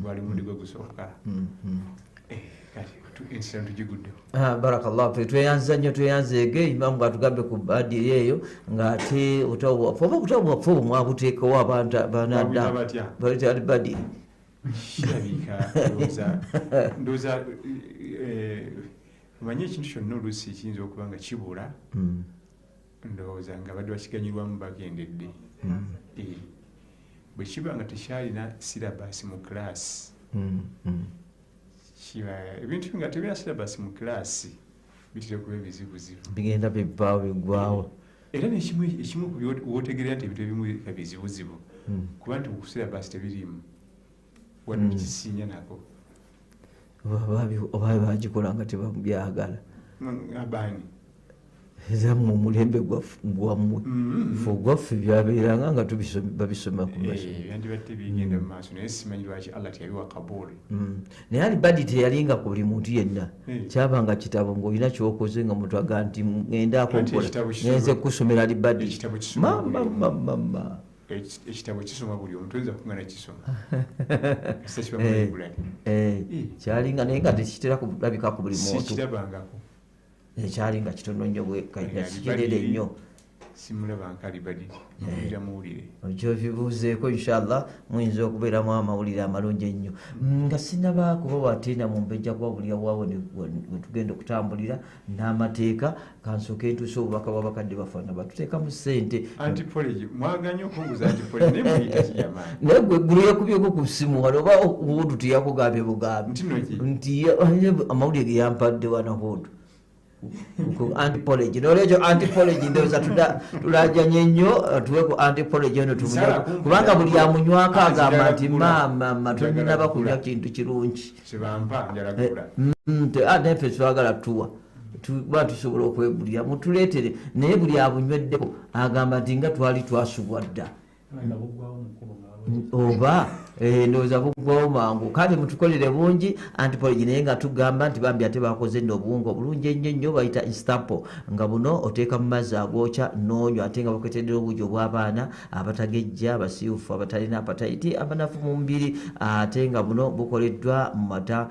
Gwali mulundi gwe gusooka. Kati ensitano tugiguddewo. Barakallahu fi, tweyanza nnyo, tweyanzeege imamu bwatugambye ku badiri eyo ng'ate obutabo bwaffe oba obutabo bwaffe obwo mwabuteekawo abantu banadda Babuyita batya? Bayita albadiri. Kirabika ndowooza omanyi ekintu kyonna oluusi kiyinza okuba nga kibula, ndowooza nga badde bakiganyulwamu bagendedde. Bwe kiba nga tekyalina syllabus mu class, kiba ebintu nga tebirina syllabus mu class bitera okuba ebizibuzibu, bigenda bibbaawo biggwawo. Era nekimu ekimu ku w'otegeerera nti ebintu ebimu biba bizibuzibu, kuba nti ku syllabus tebiriimu wadde kisiinya nako. Oba bagikola nga tebabyagala. Abaani? Era mu mulembe gwammwe, ffe ogwaffe byabeeranga nga babisoma ku masomero. Byandibadde bigenda mu maaso, naye simanyi lwaki Allah teyabiwa kabuli. Naye alibadi teyalinga ku buli muntu yenna. Kyabanga kitabo ng'olina kyokoze nga muntu aga nti ŋŋendaako Anti nkola, ekitabo kisoma- ngenze kusomera alibadi. Ekitabo kisoma Mama, buli omu. mama, mama. Ekitabo kisoma buli omu, toyinza kuŋŋana kisoma kasita kiba mu library. Kyalinga naye nga tekitera kulabika ku buli muntu. Sikirabangako. Kyalinga kitono nnyo bwe Alibadi kinene nnyo. Simulaba nkalibadi, mpulira muwulire. Okyobibuuzeeko, inshallah muyinza okubeeramu amawulire amalungi ennyo. Nga sinaba kuba wateena mu mbejja kubabulira waawe we tugenda okutambulira n'amateeka, kansooke ntuuse obubaka bw'abakadde baffe batuteekamu ssente. Antipoligy mwaganye okunguza antipoligy, naye muyita kijamaani. Naye gwe eggulu yakubyeko ku ssimu wano oba Hudu teyakugambye bugambi? Nti no ki? Nti amawulire ge yampadde wano Hudu ku antipoligy, nolwekyo antipoligy ndowooza tulajanye nnyo, tuwe ku antipoligy eno tumunywe. Nsala kumpi Kubanga buli amunywako Anti agamba njagala nti kugula. maama, maama, Njagala toninaba kugula. kunywa kintu kirungi. Sebampa njagala kugula. Naffe twagala tuwa. Tuba tusobola okwegulira, mutuleetere, naye buli abunyweddeko agamba nti nga twali twasubwa dda. Nga buggwawo mu kkubo nga balowooza. Oba, ndowooza buggwawo mangu. Kale mutukolere bungi antipoligy, naye nga tugamba nti bambi ate bakoze nno obuwunga obulungi ennyo nnyo, bayita instampo, nga buno oteeka mu mazzi agookya n'onywa, ate nga bakuleetedde obuugi obw'abaana abatagejja, abasiiwufu, abatalina apatayiti, abanafu mu mubiri, ate nga buno bukoleddwa mu mata,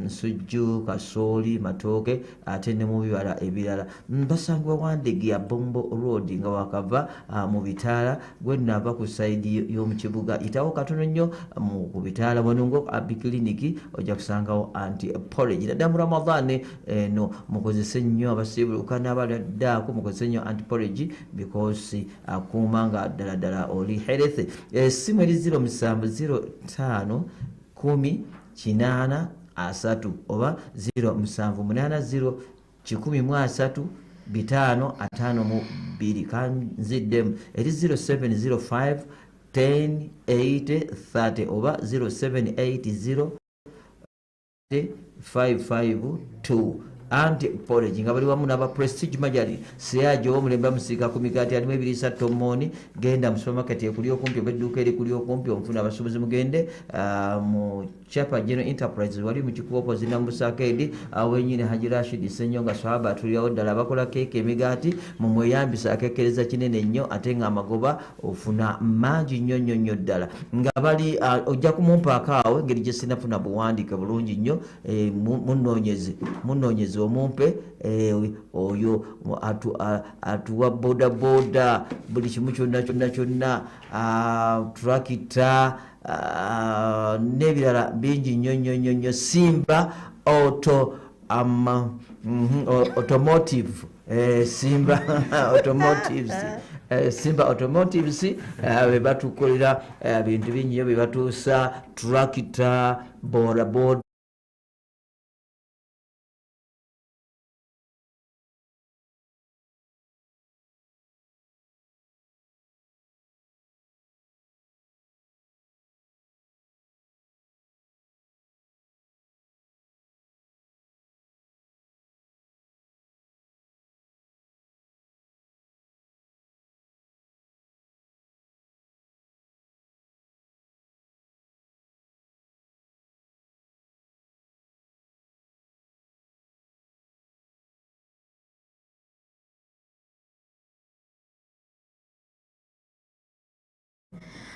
nsujju, kasooli, matooke, ate ne mu bibala ebirala. Basangibwa Wandegeya Bombo Road nga wakava, mu bitaala, gwe nava ku sayidi y'omu kibuga, yitawo katono nnyo ku bitaala wano ngo Abi Clinic, ojja kusangawo anti porridge. Naddala mu Ramadan eno mukozese nnyo, abasiibuluka n'abalwaddeako mukozese nnyo anti porridge because akuuma nga ddala ddala oli health. Essimu eri zero musanvu zero ttaano kumi kinaana asatu oba zero musanvu munaana zero kikumi mu asatu bitaano ataano mu bbiri. Kanziddemu, eri zero seven zero five ten eight thirty oba zero seven eight zero five five two. Anti porridge nga bali wamu n'aba Prestige Margarine, seyaji ow'omulembe amusiika ku migaati alimu ebiriisa tomooni. Genda mu supermarket ekuli okumpi oba edduuka erikuli okumpi omufuna. Abasuubuzi mugende, mu Chapa General Enterprise wali mu kikubo opposite Namusa Arcade, awo wenyini Haji Rashid Ssenyonga Swahaba atulirawo ddala. Abakola keeke, emigaati, mumweyambisa, akekereza kinene nnyo ate nga amagoba ofuna mangi nnyo nnyo nnyo ddala. Nga bali, ojja kumumpaako awo engeri gye sinafuna buwandiike bulungi nnyo, munoonyeze omumpe, oyo atuwa boda boda, buli kimu kyonna kyonna kyonna, tractor, n'ebirala bingi nnyo nnyo nnyo nnyo. Simba Auto, Automotive, Simba Automotives, Simba Automotives, be batukolera bintu bingi nnyo, be batuusa tractor, boda boda.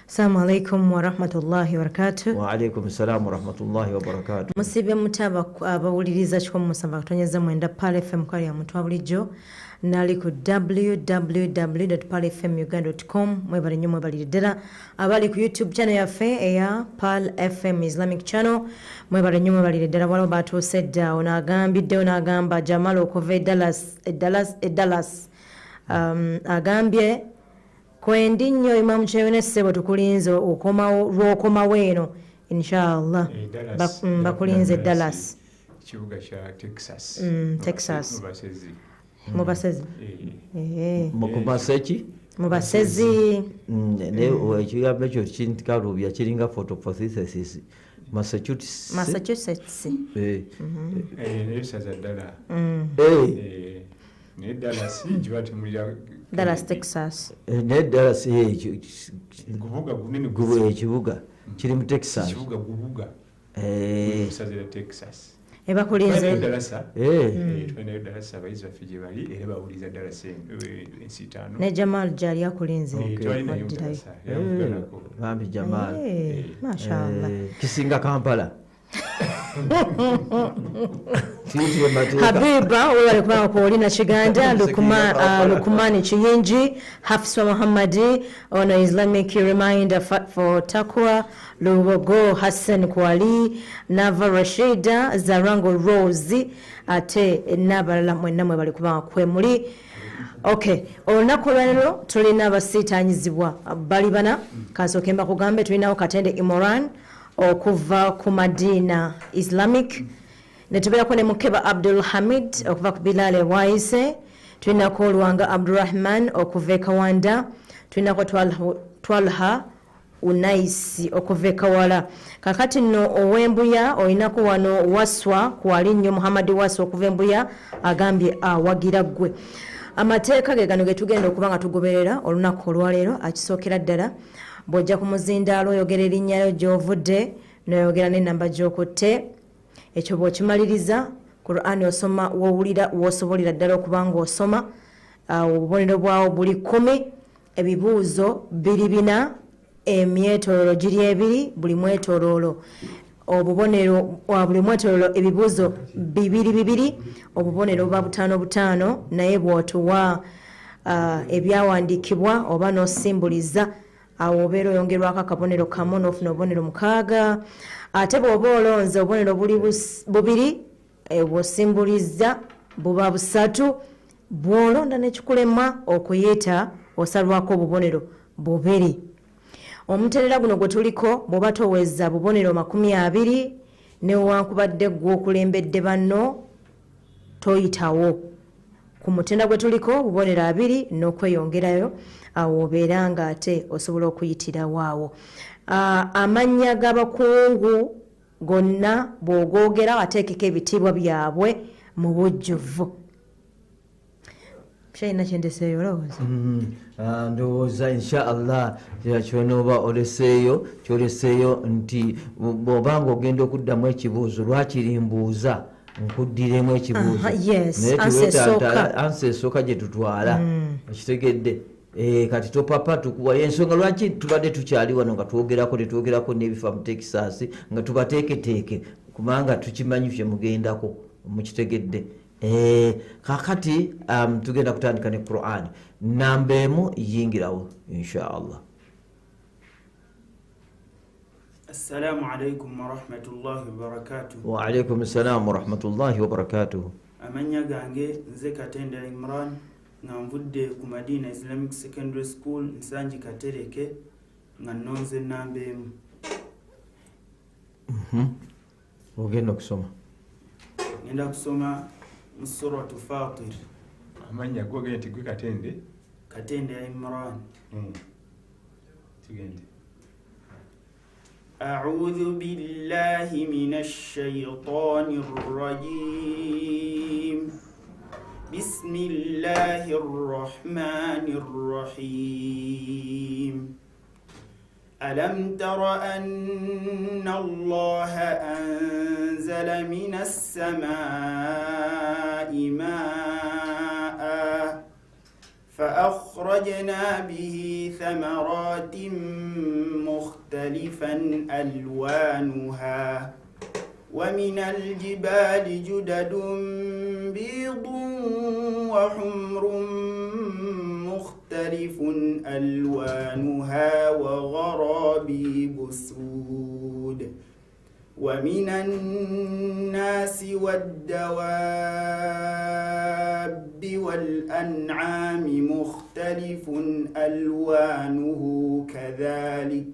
Assalamu alaikum warahmatullahi wabarakatuh. Wa alaikum salam warahmatullahi wabarakatuh. Musibe mutaba abawuliriza 107.9 Pearl FM kwali ya muntu wa bulijjo nali ku www.pearlfmuganda.com. Mwebale nnyo, mwebalire ddala abali ku YouTube channel yaffe eya Pearl FM Islamic Channel. Mwebale nnyo, mwebalire ddala. Waliwo batuuse dda, ono agambiddewo n'agamba Jamal okuva e Dallas, e Dallas, e Dallas. Agambye kwendi nnyo Imam Kyeyune ssebo, tukulinze okomawo lw'okomawo eno inshallah. Dallas. Bakulinze Dallas. Ekibuga kya Texas. Texas. Mubasezi. Mubasezi. Mukumaseki? Mubasezi. Naye ekigambo ekyo kinkalubya, kiringa photosynthesis. Massachusetts. Massachusetts. Naye saza ddala. Naye Dallas giba temulira. Dallas, Texas. Naye Dallas gubuga gunene, ekibuga kiri mu Texas. Ekibuga gubuga. Saza ya Texas. Ebakulinze. Dallas. Tulinayo Dallas, abayizi baffe gye bali era bawuliza Dallas ensi ttaano. Ne Jamal gyali akulinze. Twalinayo Dallas. Bambi Jamal. Mashallah. Kisinga Kampala. Habiba webale kubanga kwolina Kiganda, Lukumani Kiyingi, Hafswa Muhammadi ono Islamic Reminder for Takwa, Lubogo Hassan Kwali, Nava Rashida, Zarango Rose ate n'abalala mwenna mwebale kubanga kwemuli. Okay, olunaku olwaleero tulina abasiitaanyizibwa bali bana. Kansooke mbakugambe tulinawo Katende Imran okuva ku Madina Islamic, ne tubeerako ne Mukeba Abdul Hamid okuva ku Bilal Waise, tulinako Lwanga Abdurrahman okuva e Kawanda, tulinako Twalha Unaisi okuva e Kawala. Kakati nno ow'Embuya olinako wano Waswa kwali nnyo Muhammad Waswa okuva Embuya agambye awagira ggwe. Amateeka ge gano ge tugenda okuba nga tugoberera olunaku olwaleero. Akisookera ddala, bw'ojja ku muzindaalo oyogera erinnya lyo gy'ovudde n'oyogera n'ennamba gy'okutte. Ekyo bw'okimaliriza, Qur'an osoma w'owulira w'osobolera ddala okuba ng'osoma. Obubonero bwawo buli 10, ebibuuzo biri 4, emyetooloolo giri 2, buli mwetooloolo obubonero buli mwetooloolo ebibuuzo 2 2, obubonero buba 5 5. Naye bw'otuwa ebyawandiikibwa oba n'osimbuliza awo obeera oyongerwako akabonero kamu n'ofuna obubonero 6. Ate bw'oba olonze obubonero buli 2, bw'osimbuliza buba 3. Bw'olonda n'ekikulema okuyita osalwako obubonero 2. Omutendera guno gwe tuliko bw'oba toweza bubonero 20 newankubadde ggwe okulembedde banno toyitawo. Ku mutendera gwe tuliko bubonero 2 n'okweyongerayo, awo obeera nga ate osobola okuyitirawo awo. Amannya g'abakungu gonna bw'ogoogera ateekeko ebitiibwa byabwe mu bujjuvu. Kyalina kyendeseeyo olowooza? Ndowooza inshaallah kyonooba oleseeyo kyoleseeyo nti bw'obanga ogenda okuddamu ekibuuzo lwakiri mbuuza nkuddiremu ekibuuzo. Ansa esooka gye tutwala okitegedde. Kati topapa tukuwa ensonga lwaki tubadde tukyali wano nga twogerako tetwogerako n'ebifa mu Texas nga tubateeketeeke kubanga tukimanyi kye mugendako mukitegedde. Kakati tugenda kutandika ne Qur'an namba 1 yingirawo inshaallah. Assalamu alaikum warahmatullahi wabarakatuh. Wa alaikum assalam warahmatullahi wabarakatuh. Amannya gange nze Katende Imran nga nvudde ku Madina Islamic Secondary School Nsangi Katereke nga nnonze namba 1. Ogenda okusoma? Ngenda kusoma mu Suratu Fatir. Amannya go genda nti gwe Katende? Katende Imran. Tugende. أعوذ بالله من الشيطان الرجيم. بسم الله الرحمن الرحيم. ألم تر أن الله أنزل من السماء ماء فأخرج فأخرجنا به ثمرات مختلفا ألوانها ومن الجبال جدد بيض وحمر مختلف ألوانها وغرابيب سود ومن الناس والدواب والأنعام مختلف ألوانه كذلك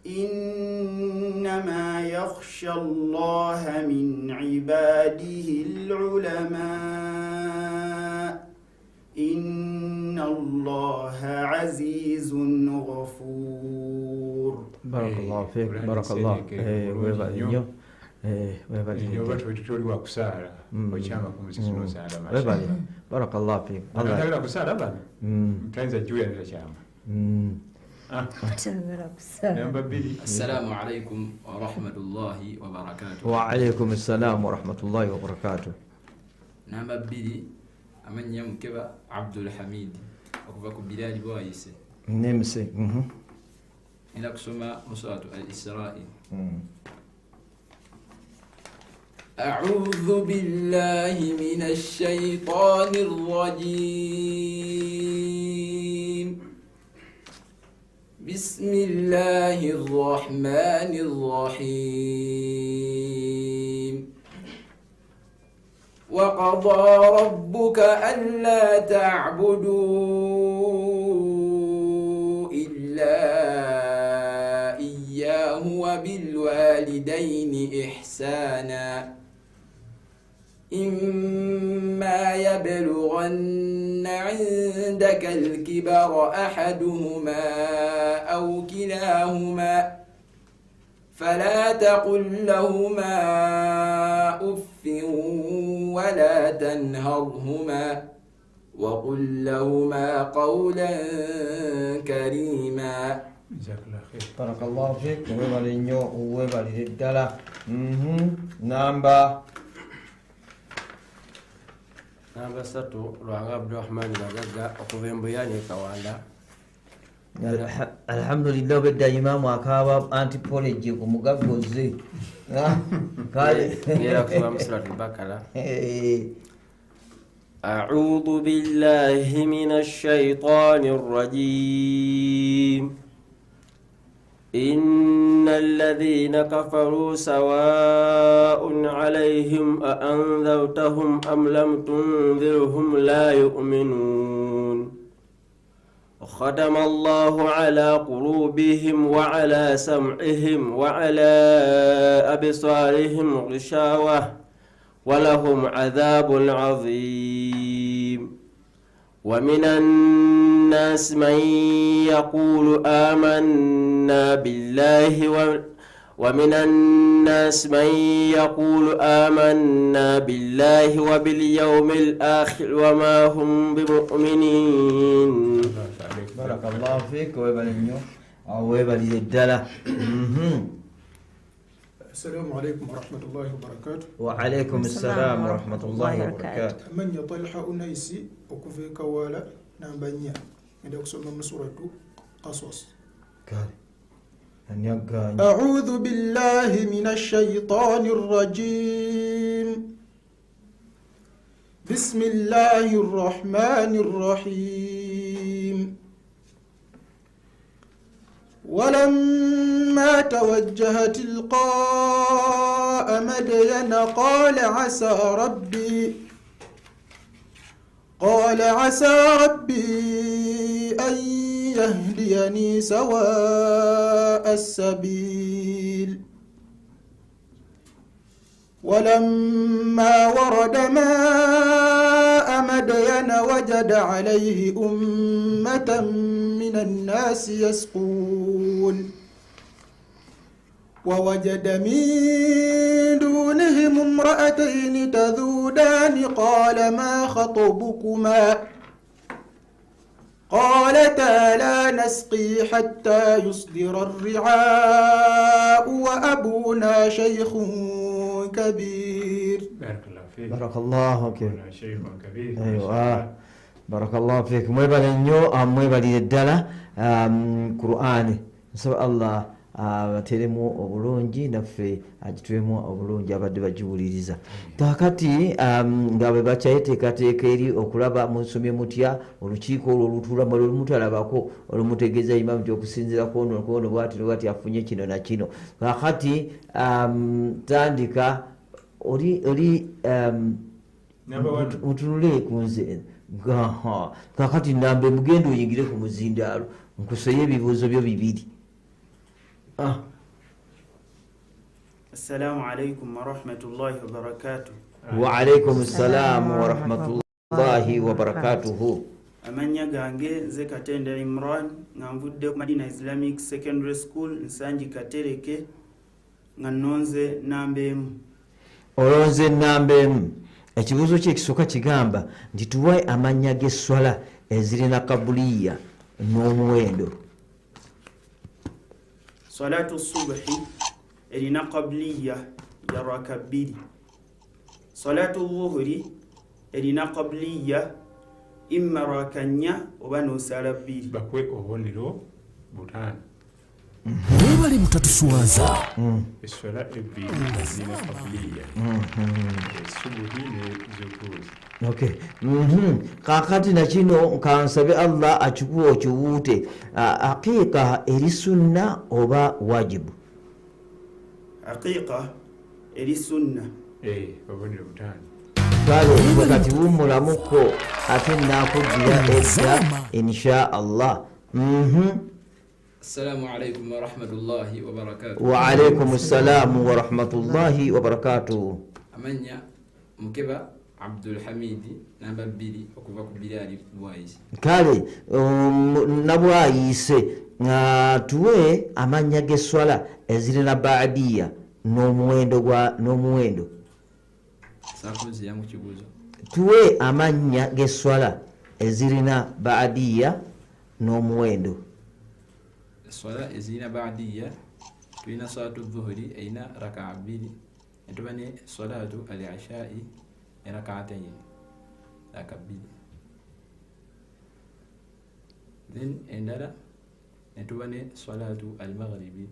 إنما يخشى الله من عباده العلماء إن الله عزيز غفور. بارك الله فيك. بارك الله. بارك الله فيك. السلام عليكم ورحمة الله وبركاته. وعليكم السلام ورحمة الله وبركاته. نamba bbiri amannya Mukeba Abdul Hamid okuva ku Bilali Bwayise Nemse. Ila kusoma Suratu Al-Isra'i. أعوذ بالله من الشيطان الرجيم. بسم الله الرحمن الرحيم. وقضى ربك ألا تعبدوا إلا إياه وبالوالدين إحسانا إما يبلغن عندك الكبر أحدهما أو كلاهما فلا تقل لهما أف ولا تنهرهما وقل لهما قولا كريما. جزاك الله خير. بارك الله فيك. وebale nnyo, weebalire ddala. Namba 3 Lwanga Abdurrahman Bagagga okuva e Mbuya ne Kawanda. Alhamdulillah, obedda imaamu akaaba anti-porridge ku mugagga ozze. Kale ngenda kusoma mu Suratul Bakara. أعوذ بالله من الشيطان الرجيم. إن الذين كفروا سواء عليهم أأنذرتهم أم لم تنذرهم لا يؤمنون. ختم الله على قلوبهم وعلى سمعهم وعلى أبصارهم غشاوة ولهم عذاب عظيم. ومن الناس من يقول آمنا بالله ومن الناس من يقول آمنا بالله وباليوم الآخر وما هم بمؤمنين. بارك الله فيك. ويبالي الدلة. السلام عليكم ورحمة الله وبركاته. وعليكم السلام ورحمة الله وبركاته. من يطلح أنيسي وكفي كوالا نامبانيا عندك سورة سورة قصص. أعوذ بالله من الشيطان الرجيم. بسم الله الرحمن الرحيم. ولما توجه تلقاء مدين قال عسى ربي أن يهديني سواء السبيل. ولما ورد ماء مدين وجد عليه أمة من الناس يسقون ووجد من دونهم امرأتين تذودان قال ما خطبكما قالتا لا نسقي حتى يصدر الرعاء وأبونا شيخ كبير. بارك الله فيك. بارك الله فيك. شيخ كبير. أيوة. Barakallahu fik. Mwebale nnyo, mwebalire ddala Qur'ani. Nsaba Allah abateremu obulungi naffe agituwemu obulungi abadde bagiwuliriza. Kaakati nga bwe bakyayeteekateeka eri okulaba musomye mutya olukiiko olwo olutuula mwali olumutalabako olumutegeeza imamu nti okusinziira ku ono ku ono bw'ati bw'ati afunye kino na kino. Kaakati tandika oli mutunule ku nze. Kaakati nambe mugende oyingire ku muzindaalo nkuseyo ebibuuzo byo bibiri. Assalamu alaikum warahmatullahi wabarakatuh. Wa alaikum assalamu warahmatullahi wabarakatuhu. Amannya gange nze Katende Imran nga nvudde ku Madina Islamic Secondary School Nsangi Katereke nga nnonze namba emu. Olonze namba emu. Ekibuuzo kye ekisooka kigamba nti tuwe amannya g'esswala ezirina kabuliya n'omuwendo. Salatu subhi erina qabliya ya raka bbiri. Salatu dhuhuri erina qabliya imma raka nnya oba n'osaala bbiri. Bakwe obubonero butaano. Mwebale mutatuswaza. Esswala ebbiri zirina qabliya. Subuhi ne zuhuri. Okay. Kaakati na kino kansabe Allah akikuwa okiwuute. Aqiqa eri sunna oba wajibu? Aqiqa eri sunna. Obubonero butaano. Kale kati wummulamuko ate nnaakujjira edda insha Allah. Assalamu alaikum warahmatullahi wabarakatuh. Wa alaikum assalamu warahmatullahi wabarakatuh. Amannya Mukeba Abdul Hamidi namba 2 okuva ku Bilali Bwayise. Kale nabwayise tuwe amannya g'esswala ezirina baadiya n'omuwendo gwa n'omuwendo. Sakunzi yangu kibuuzo. Tuwe amannya g'esswala ezirina baadiya n'omuwendo. Esswala ezirina baadiya tulina salatu dhuhuri erina rakaa bbiri, ne tuba ne salatu al-ishai rak'atayn, raka bbiri. Then endala ne tuba ne salatu al-maghribi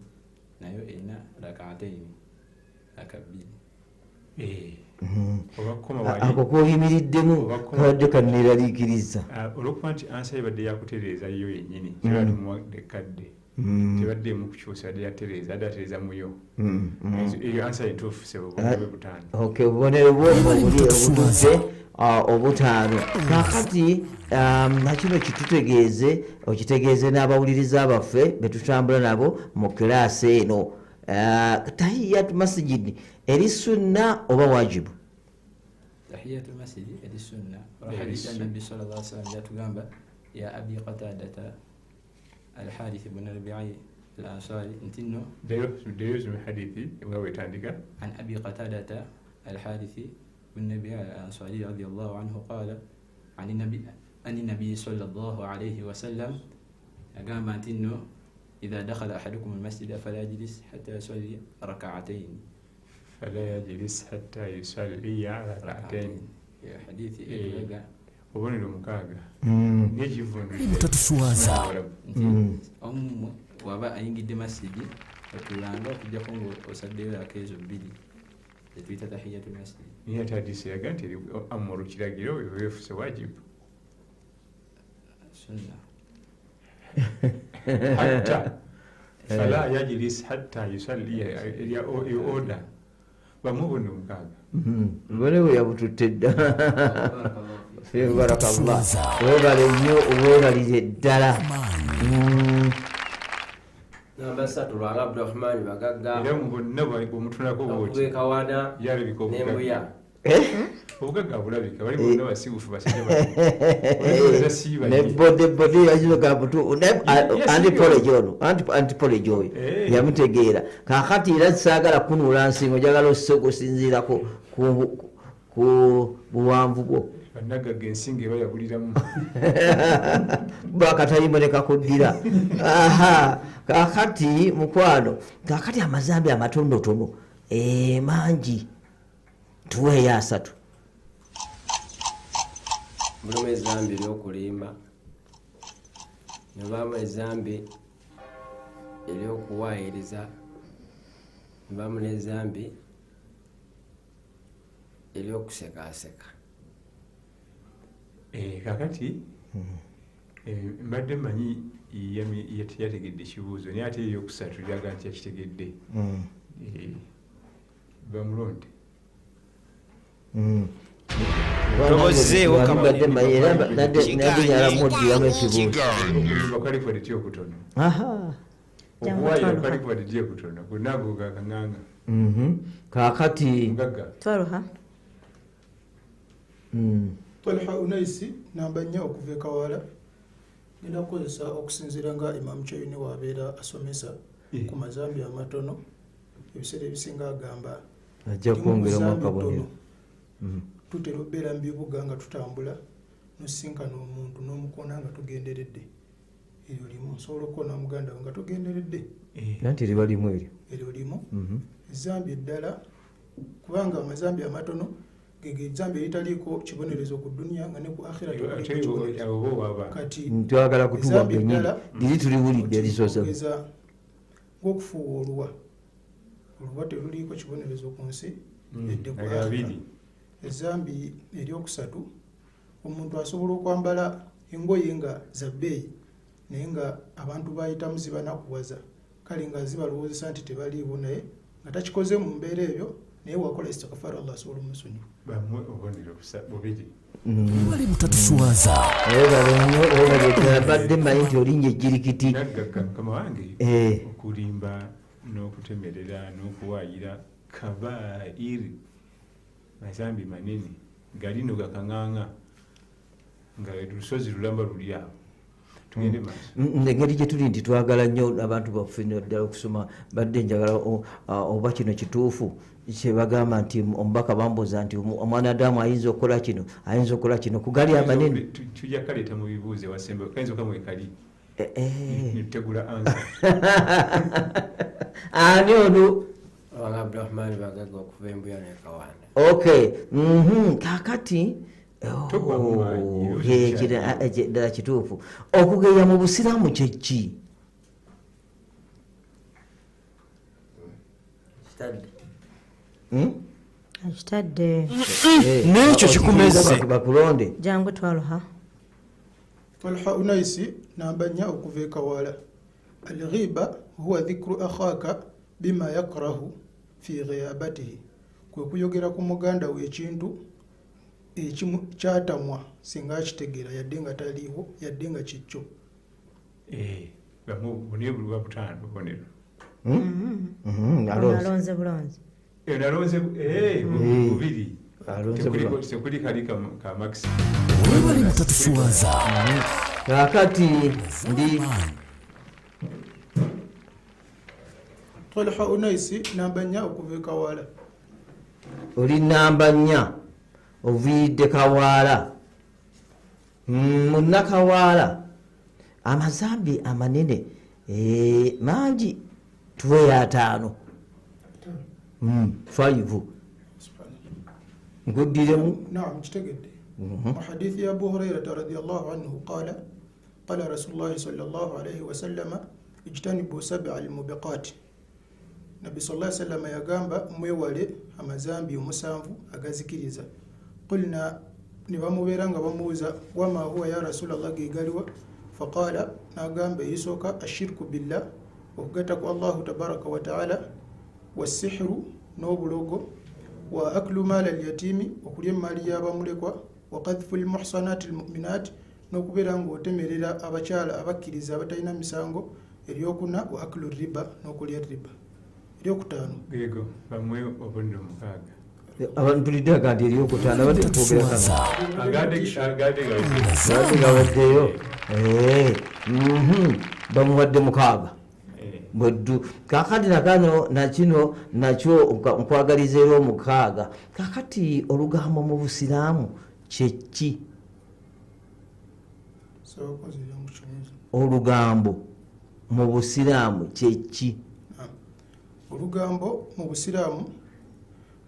nayo erina rak'atayn, raka bbiri. Ako koyimiriddemu kabadde kanneeraliikiriza. Olwokuba nti ansa ebadde yakutereeza yo yennyini kyebalimuwadde kadde tebadde emu kukyusa adde yatereeza adde atereeza muyo. Eyo ansa entuufu sebo obubonero butaano. Okay, obubonero bwo obuli obutuuse obutaano. Kaakati nakino kitutegeeze okitegeeze n'abawuliriza baffe be tutambula nabo mu kilaasi eno. Tahiyatu masjid eri sunna oba wajibu? Tahiyatu masjid eri sunna. Hadith Nabbi sallallahu alaihi wasallam yatugamba ya Abi Qatadata Al-Harith ibn Rabi'i Al-Ansari nti nno ddeyo mu hadithi nga bwetandika. An Abi Qatadata Al-Harith ibn Rabi'i Al-Ansari radiyallahu anhu qala an nabi sallallahu alaihi wasallam agamba nti nno إذا دخل أحدكم المسجد فلا يجلس حتى يصلي ركعتين. فلا يجلس حتى يصلي ركعتين. حديث إيه obubonero mukaaga. Mutatuswaza. Omu waba ayingidde masjidi otulanga okujjako ng'osaddeyo raka ezo bbiri zetuyita tahiyatul masjid. Naye ate hadiisi eraga nti amuru kiragiro weefuse wajibu. Sunna. Hatta fala yajlis hatta yusalli erya order bamu obubonero mukaaga. Obubonero bwe yabututte dda. Barakallah. Weebale nnyo weebalire ddala. Namba 3 Lwanga Abdurahmani Bagagga. Era mu bonna bw'omutunulako bw'oti Kawana yalabika n'Embuya. Obugagga bulabika bali bonna basiwufu basajja ne bode yakizoga butu anti-polegi ono anti-polegi oyo yamutegeera. Kaakati era saagala kunuula nsingo njagala osse okusinziirako ku buwanvu bwo. Bannagagga ensingo eba yabuliramu. Bakatayimbo ne kakuddira. Kaakati mukwano kaakati amazambi amatonotono mangi tuweeyo asatu. Mulimu ezambi ery'okulimba, ne baamu ezambi ery'okuwaayiriza, ne baamu n'ezambi ery'okusekaaseka. Kakati mbadde mmanyi yategedde ekibuuzo, naye ate eryokusatu lyaga nti yakitegedde. Bamulonde. Mbadde mmanyi era nadde nyala muddiramu ekibuuzo. Okulimba kwali kubadde ty okutono. Okuwaayira kwali kubadde ty okutono. Gonna ago gakaŋŋanga. Kaakati mugagga. Twaluha. Talha Unaisi namba 4 okuva e Kawaala. Ngenda kukozesa okusinziira nga Imam Kyeyune wabeera asomesa ku mazambi amatono. Ebiseera ebisinga agamba ajja kwongeramu akabonero. Tutera okubeera mu bibuga nga tutambula n'osisinkana omuntu n'omukona nga tugenderedde. Eryo limu, nsobola okukona muganda wo nga tugenderedde. Anti liba limu eryo. Eryo limu. Ezambi eddala, kubanga amazambi amatono ezambi eritaliiko kibonerezo ku dduniya nga ne ku akhira tekuliiko kibonerezo. Kati twagala kutuwa gennyini liri tuliwulidde erisoose. Ng'okufuuwa oluwa, oluwa teruliiko kibonerezo ku nsi yadde ku akhira. Ezambi eryokusatu, omuntu asobola okwambala engoye nga za bbeeyi naye nga abantu bayitamu zibanakuwaza, kale nga zibalowoozesa nti tebaliiwo, naye nga takikoze mu mbeera eyo, naye wakola istighfar Allah asobola omusonyiwa. Bamuwe obubonero bubiri. Webale butatuswaza. Mbadde mmanyi nti olinnya ejjirikiti. Naggagga mukama wange, okulimba n'okutemerera n'okuwaayira kabairi mazambi manene galino gakaŋŋaŋa nga lusozi lulamba luli awo. Tugende maaso. Engeri gye tuli nti twagala nnyo abantu baffe ddala okusoma, badde njagala oba kino kituufu kye bagamba nti omubaka bambuuza nti omwana Adamu ayinza okukola kino, ayinza okukola kino ku gali amanene. Tujja kaleeta mu bibuuzo ewasemba, kayinza okamwe kali. Netutegula ansa. Ani ono? Abdurahman Bagaga okuva Embuya ne Kawanda. Okay. Kaakati ddala kituufu. Okugeya mu busiraamu kye ki? Akitadde. N'ekyo kikumeze. Bakulonde. Jangu Twaluha. Talha Unaisi namba 4 okuva e Kawaala. Al-ghiba huwa dhikru akhaka bima yakrahu fi ghiyabatihi, kwe kuyogera ku muganda we ekintu ekimu kyatamwa singa akitegeera yadde nga taliiwo yadde nga kikyo. Bamuwe buli butaano bubonero. Alonze bulonzi. Nalonze bubiri. Tekuli kali ka max. Webale butatuswaza. Kaakati ndi Talha Unaisi namba 4 okuva e Kawaala. Oli namba 4 oviiridde Kawaala. Munnakawaala amazambi amanene mangi tuwe 5. 5. Nkuddiremu. Naam, kitegedde. Mu hadithi ya Abu Hurairata radiyallahu anhu qala qala Rasulullahi sallallahu alayhi wasallama ijtanibu sab'a al-mubiqat. Nabbi sallallahu alayhi wasallam yagamba mwewale amazambi 7 agazikiriza. Qulna, ne bamubeera nga bamubuuza wama huwa ya Rasulallah, ge galiwa? Faqala, n'agamba eyisooka ashirku billah, okugatta ku Allahu tabaraka wa taala, wassihru, n'obulogo, wa aklu maala alyatimi, okulya emaali y'abamulekwa, wa qadhfu lmuhsanati almuminat, n'okubeera ng'otemerera abakyala abakkiriza abatalina misango. Eryokuna wa aklu riba, n'okulya riba. Eryokutaano. Yego, bamuwe obubonero 6. Mpulidde aga nti eryokutaano abadde twogera kano. Agadde gawaddeyo. Bamuwadde 6. Bweddu. Kaakati nakano nakino nakyo nkwagaliza era 6. Kaakati olugambo mu busiraamu kye ki? Olugambo mu busiraamu kye ki? Olugambo mu busiraamu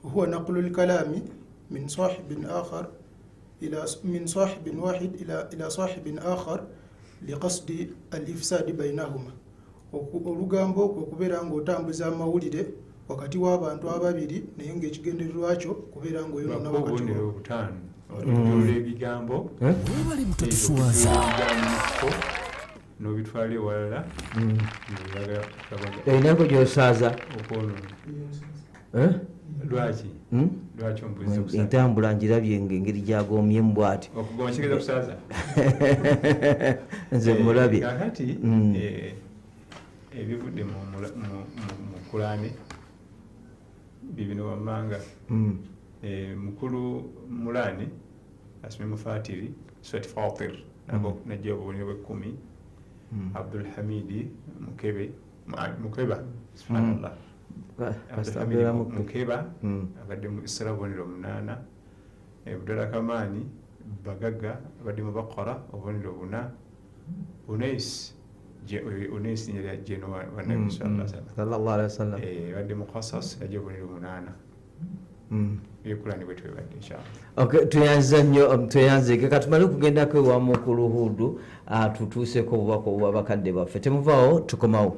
huwa naqlu lkalami min sahibin akhar إلى من صاحب واحد إلى صاحب آخر لقصد الإفساد بينهما. Olugambo kwe kubeera ng'otambuza amawulire wakati w'abantu ababiri naye ng'ekigendererwa kyo kubeera ng'oyonoona wakati obubonero obutaano ebigambo webale mutatuswaza n'obitwala ewalala. Erinako gy'osaaza lwaki lwaki ombuuza okusaaza? Entambula ngirabye engeri gyagomyemu bw'ati. Okugoma kitegeeza kusaaza? Nze mulabye. Kaakati ebivudde mu Kulaani bibino wammanga. Mukulu Mulaani asomye mu Faatiri, Surat Fatir, najja obubonero bw'ekkumi. Abdulhamidi Mukeba, subhanallah, Abdulhamidi Mukeba abadde mu Isra obubonero 8. Abdullah Kamani Bagagga abadde mu Baqara obubonero 4. Unais Unais yali ajja eno wa Nabbi sallallahu alaihi wasallam abadde mu Qasas yajja obubonero 8. Ekulani bwe twebadde inshallah. Okay, tuyanze nnyo, tuyanze. Katumale okugendako ewa mukulu Hudu tutuuseko obubaka obw'abakadde baffe. Temuvaawo, tukomawo.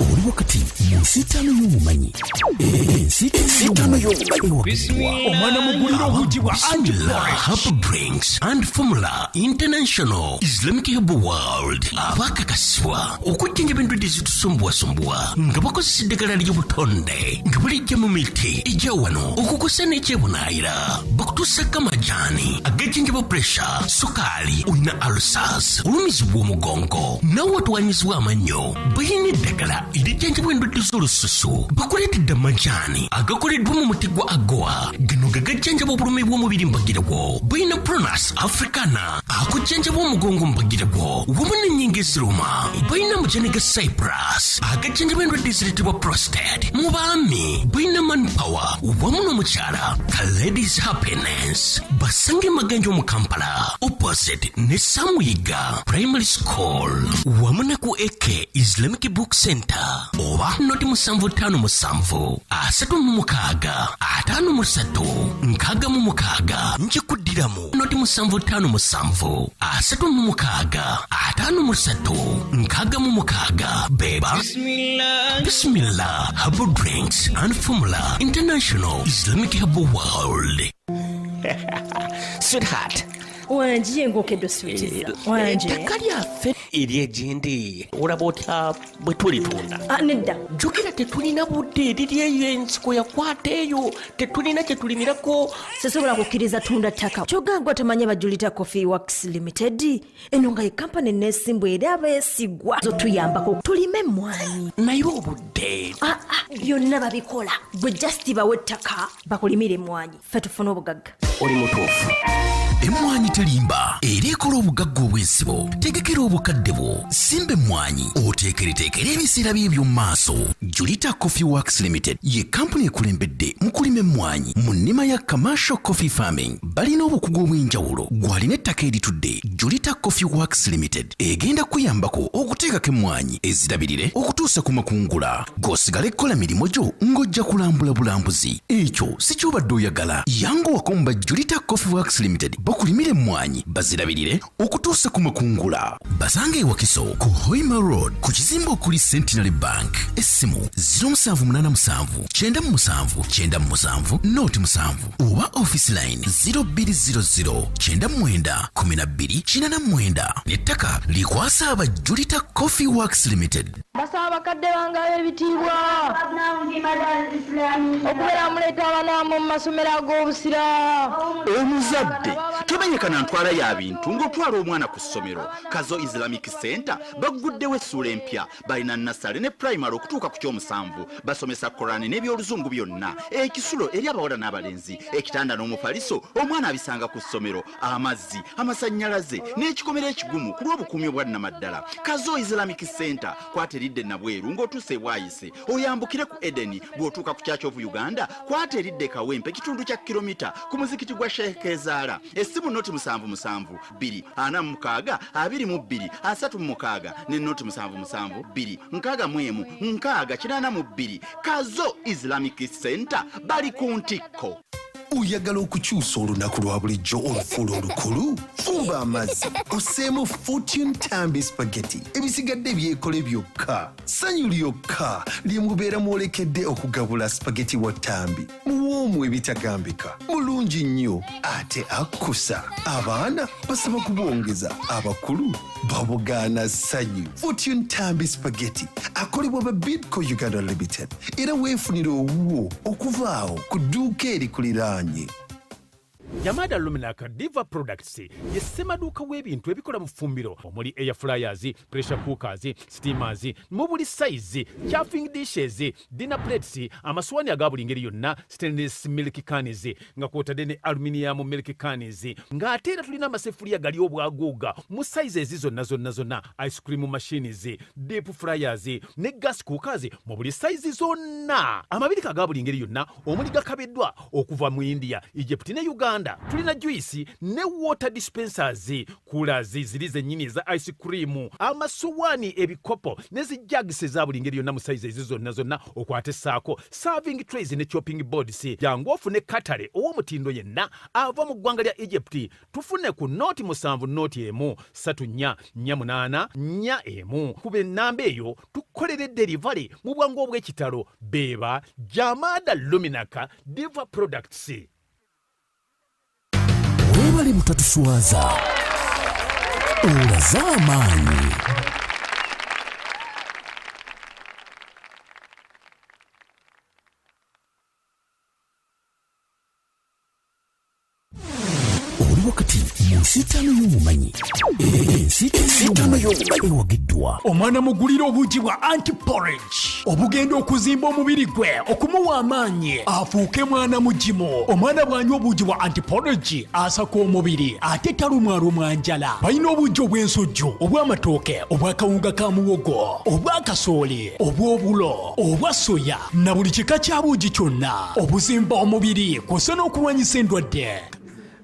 Oli wakati mu nsiitaano y'omumanyi. Ensiitaano y'omumanyi omwana mugulira obugi bwa Herb Drinks and Formula International Islamic Herb World abakakasibwa okujjanjaba endwadde ezitusumbuwasumbuwa nga bakozesa eddagala ly'obutonde nga balijja mu miti ejja wano okukosa n'ekyebunaayira. Bakutuusako amajaani agajjanjaba puresha, sukaali, olina ulcers, olumizibwa omugongo nawe otwanyizibwa amannyo. Balina eddagala erijjanjaba endwadde z'olususu. Bakuleetedde amajaani agakoleddwa mu muti gwa agoa, gano gagajjanjaba obulumi bw'omubiri mbagirawo. Balina Pronus Africana akujjanjaba omugongo mbagirawo wamu n'ennyingo eziruma. Balina amajani ga Cyprus agajjanjaba endwadde ezireetebwa prostate mu baami. Balina Manpower wamu n'omukyala ka Ladies Happiness. Basange Maganjo mu Kampala opposite ne Samuyiga Primary School wamu ne ku AK Islamic Book Center oba noti 757 36 53 66. Nkikuddiramu noti 757 36 53 66. Beba Bismillah Herbal Drinks and Formula International Islamic Herbal World. Sweetheart, wangi ng'okedde oswitiza wangi ettaka lyaffe eryegindi olaba otya bwe tulitunda? Nedda, jjukira tetulina budde, eriri eyo ensiko yakwata eyo, tetulina kye tulimirako. Sisobola kukkiriza tunda ttaka kyogangwa tomanya Bajulita Coffee Works Limited eno nga ye kampani neesimbwa era abeesigwa zotuyambako tulime emmwanyi. Naye obudde byonna babikola, gwe just bawe ettaka bakulimire emmwanyi ffe tufune obugagga. Oli mutuufu. Emmwanyi terimba era ekola obugagga obw'ensibo. Tegekera obukadde bwo, simba emmwanyi oteekereteekere ebiseera by'ebyo mu maaso. Julita Coffee Works Limited ye kampuni ekulembedde mu kulima emmwanyi mu nnima ya commercial coffee farming. Balina obukugu obw'enjawulo gwalina ettaka eritudde. Julita Coffee Works Limited egenda kuyambako okuteekako emmwanyi ezirabirire okutuusa ku makungula. Gw'osigala ekkola mirimu gyo ng'ojja kulambula bulambuzi. Ekyo si ky'obadde oyagala. Yanguwako mu ba Julita Coffee Works Limited bakulimire emmwanyi bazirabirire okutuusa ku makungula. Basange e Wakiso ku Hoima Road ku kizimbe okuli Centenary Bank. Essimu 0787 97 97 07 oba office line 0200 99 12 89. N'ettaka likwasa aba Julita Coffee Works Limited. Basaba bakadde bange ab'ebitiibwa okubeera muleeta abaana mu masomero ag'obusiraamu. Omuzadde tomenyekana ntwala ya bintu ng'otwala omwana ku ssomero. Kazo Islamic Center bagguddewo essuula empya. Balina nasale ne primary okutuuka ku kyomusanvu. Basomesa Korani n'ebyoluzungu byonna, ekisulo eri abawala n'abalenzi, ekitanda n'omufaliso omwana abisanga ku ssomero, amazzi, amasannyalaze n'ekikomera ekigumu ku lw'obukuumi obwa nnamaddala. Kazo Islamic Center kwata eridde Nabweru ng'otuuse Bwayise, oyambukire ku Edeni. Bw'otuuka ku Church of Uganda kwata eridde Kawempe kitundu kya kilomita ku muzikiti gwa Sheikh Kezaala. Essimu noti 77 2 46 22 36 ne noti 77 2 61 6 82. Kazo Islamic Center bali ku ntikko. Oyagala okukyusa olunaku lwa bulijjo olufuula olukulu? Fumba amazzi osseemu Fortune Tambi Spaghetti, ebisigadde byekole byokka. Ssanyu lyokka lye mubeera mwolekedde okugabula spaghetti wa Tambi. Muwoomu ebitagambika, mulungi nnyo ate akkusa. Abaana basaba kubwongeza, abakulu babugaana ssanyu. Fortune Tambi Spaghetti akolebwa ba Bidco Uganda Limited, era weefunire owuwo okuva awo ku dduuka erikuliraanye. Yamada Luminaka Diva Products ye ssemaduuka w'ebintu ebikola mu ffumbiro omuli air fryers, pressure cookers, steamers mu buli sayizi, chafing dishes, dinner plates, amasowaani aga buli ngeri yonna, stainless milk cans nga kwotadde ne aluminium milk cans, ng'ate era tulina amasefuliya gali obwaguuga mu sayizi ezi zonna zonna zonna, ice cream machines, deep fryers ne gas cookers mu buli sayizi zonna, amabirika aga buli ngeri yonna omuli gakabiddwa okuva mu India, Egypt ne Uganda. Tulina juice ne water dispensers, coolers ziri zennyini eza ice cream, amasowaani, ebikopo ne zi jugs eza buli ngeri yonna mu sayizi ezi zonna zonna, okwate saako serving trays ne chopping boards. Jangu ofune katale ow'omutindo yenna ava mu ggwanga lya Egypt. Tufune ku 07 01 34 48 41. Kuba ennamba eyo tukolere delivery mu bwangu obw'ekitalo. Beeba Jamada Luminaka Diva Products. Webale butatuswaza, olaze amaanyi. Oli wakati mu nsiitaano y'omumanyi. Ensiitaano y'omumanyi ewagiddwa. Omwana mugulire obuugi bwa anti-porridge obugenda okuzimba omubiri gwe, okumuwa amaanyi afuuke mwana mugimu. Omwana bw'anywa obuugi bwa anti-porridge asaka omubiri ate talumwalumwa njala. Balina obuugi obw'ensujju, obw'amatooke, obw'akawunga ka muwogo, obw'akasooli, obw'obulo, obwa soya na buli kika kya buugi kyonna obuzimba omubiri kw'ossa n'okulwanyisa endwadde.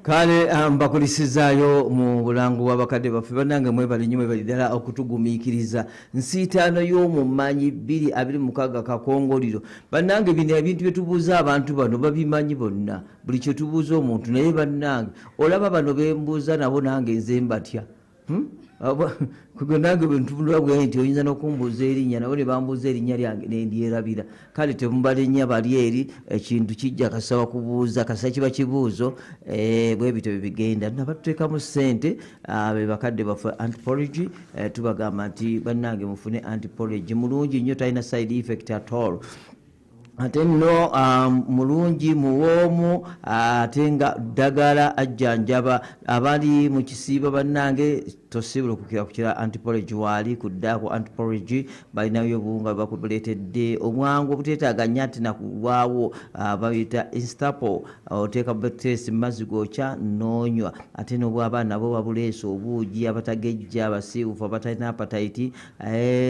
Kale mbakulisizaayo mu bulango bw'abakadde baffe. Bannange mwebale nnyo, mwebale ddala okutugumiikiriza. Nsiitaano y'omumanyi 2026 kakongoliro. Bannange bino ebintu bye tubuuza abantu bano babimanyi bonna, buli kye tubuuza omuntu. Naye bannange olaba bano bembuuza nabo nange nze mbatya. Nange bwe ntunula bwe nti oyinza n'okumbuuza erinnya, nabo ne bambuuza erinnya lyange ne ndyerabira. Kale temubalenya bali eri, ekintu kijja kasaba kubuuza, kasa kiba kibuuzo, bwe bityo bwe bigenda. Nabatuteekamu ssente be bakadde baffe anti-porridge, tubagamba nti bannange mufune anti-porridge mulungi nnyo, talina side effect at all. Ate nno mulungi, muwoomu, ate nga ddagala ajjanjaba abali mu kisiibo. Bannange tosibula okukira kukira anti-porridge waali kuddaako anti-porridge. Balinayo obuwunga bwebakuleetedde obwangu obuteetaaga nnyo ate nakulwawo, bayita instapo. Oteeka butesi mu mazzi gookya n'onywa. Ate n'obw'abaana bo babuleese obuugi, abatagejja, abasiiwufu, abatalina apatayiti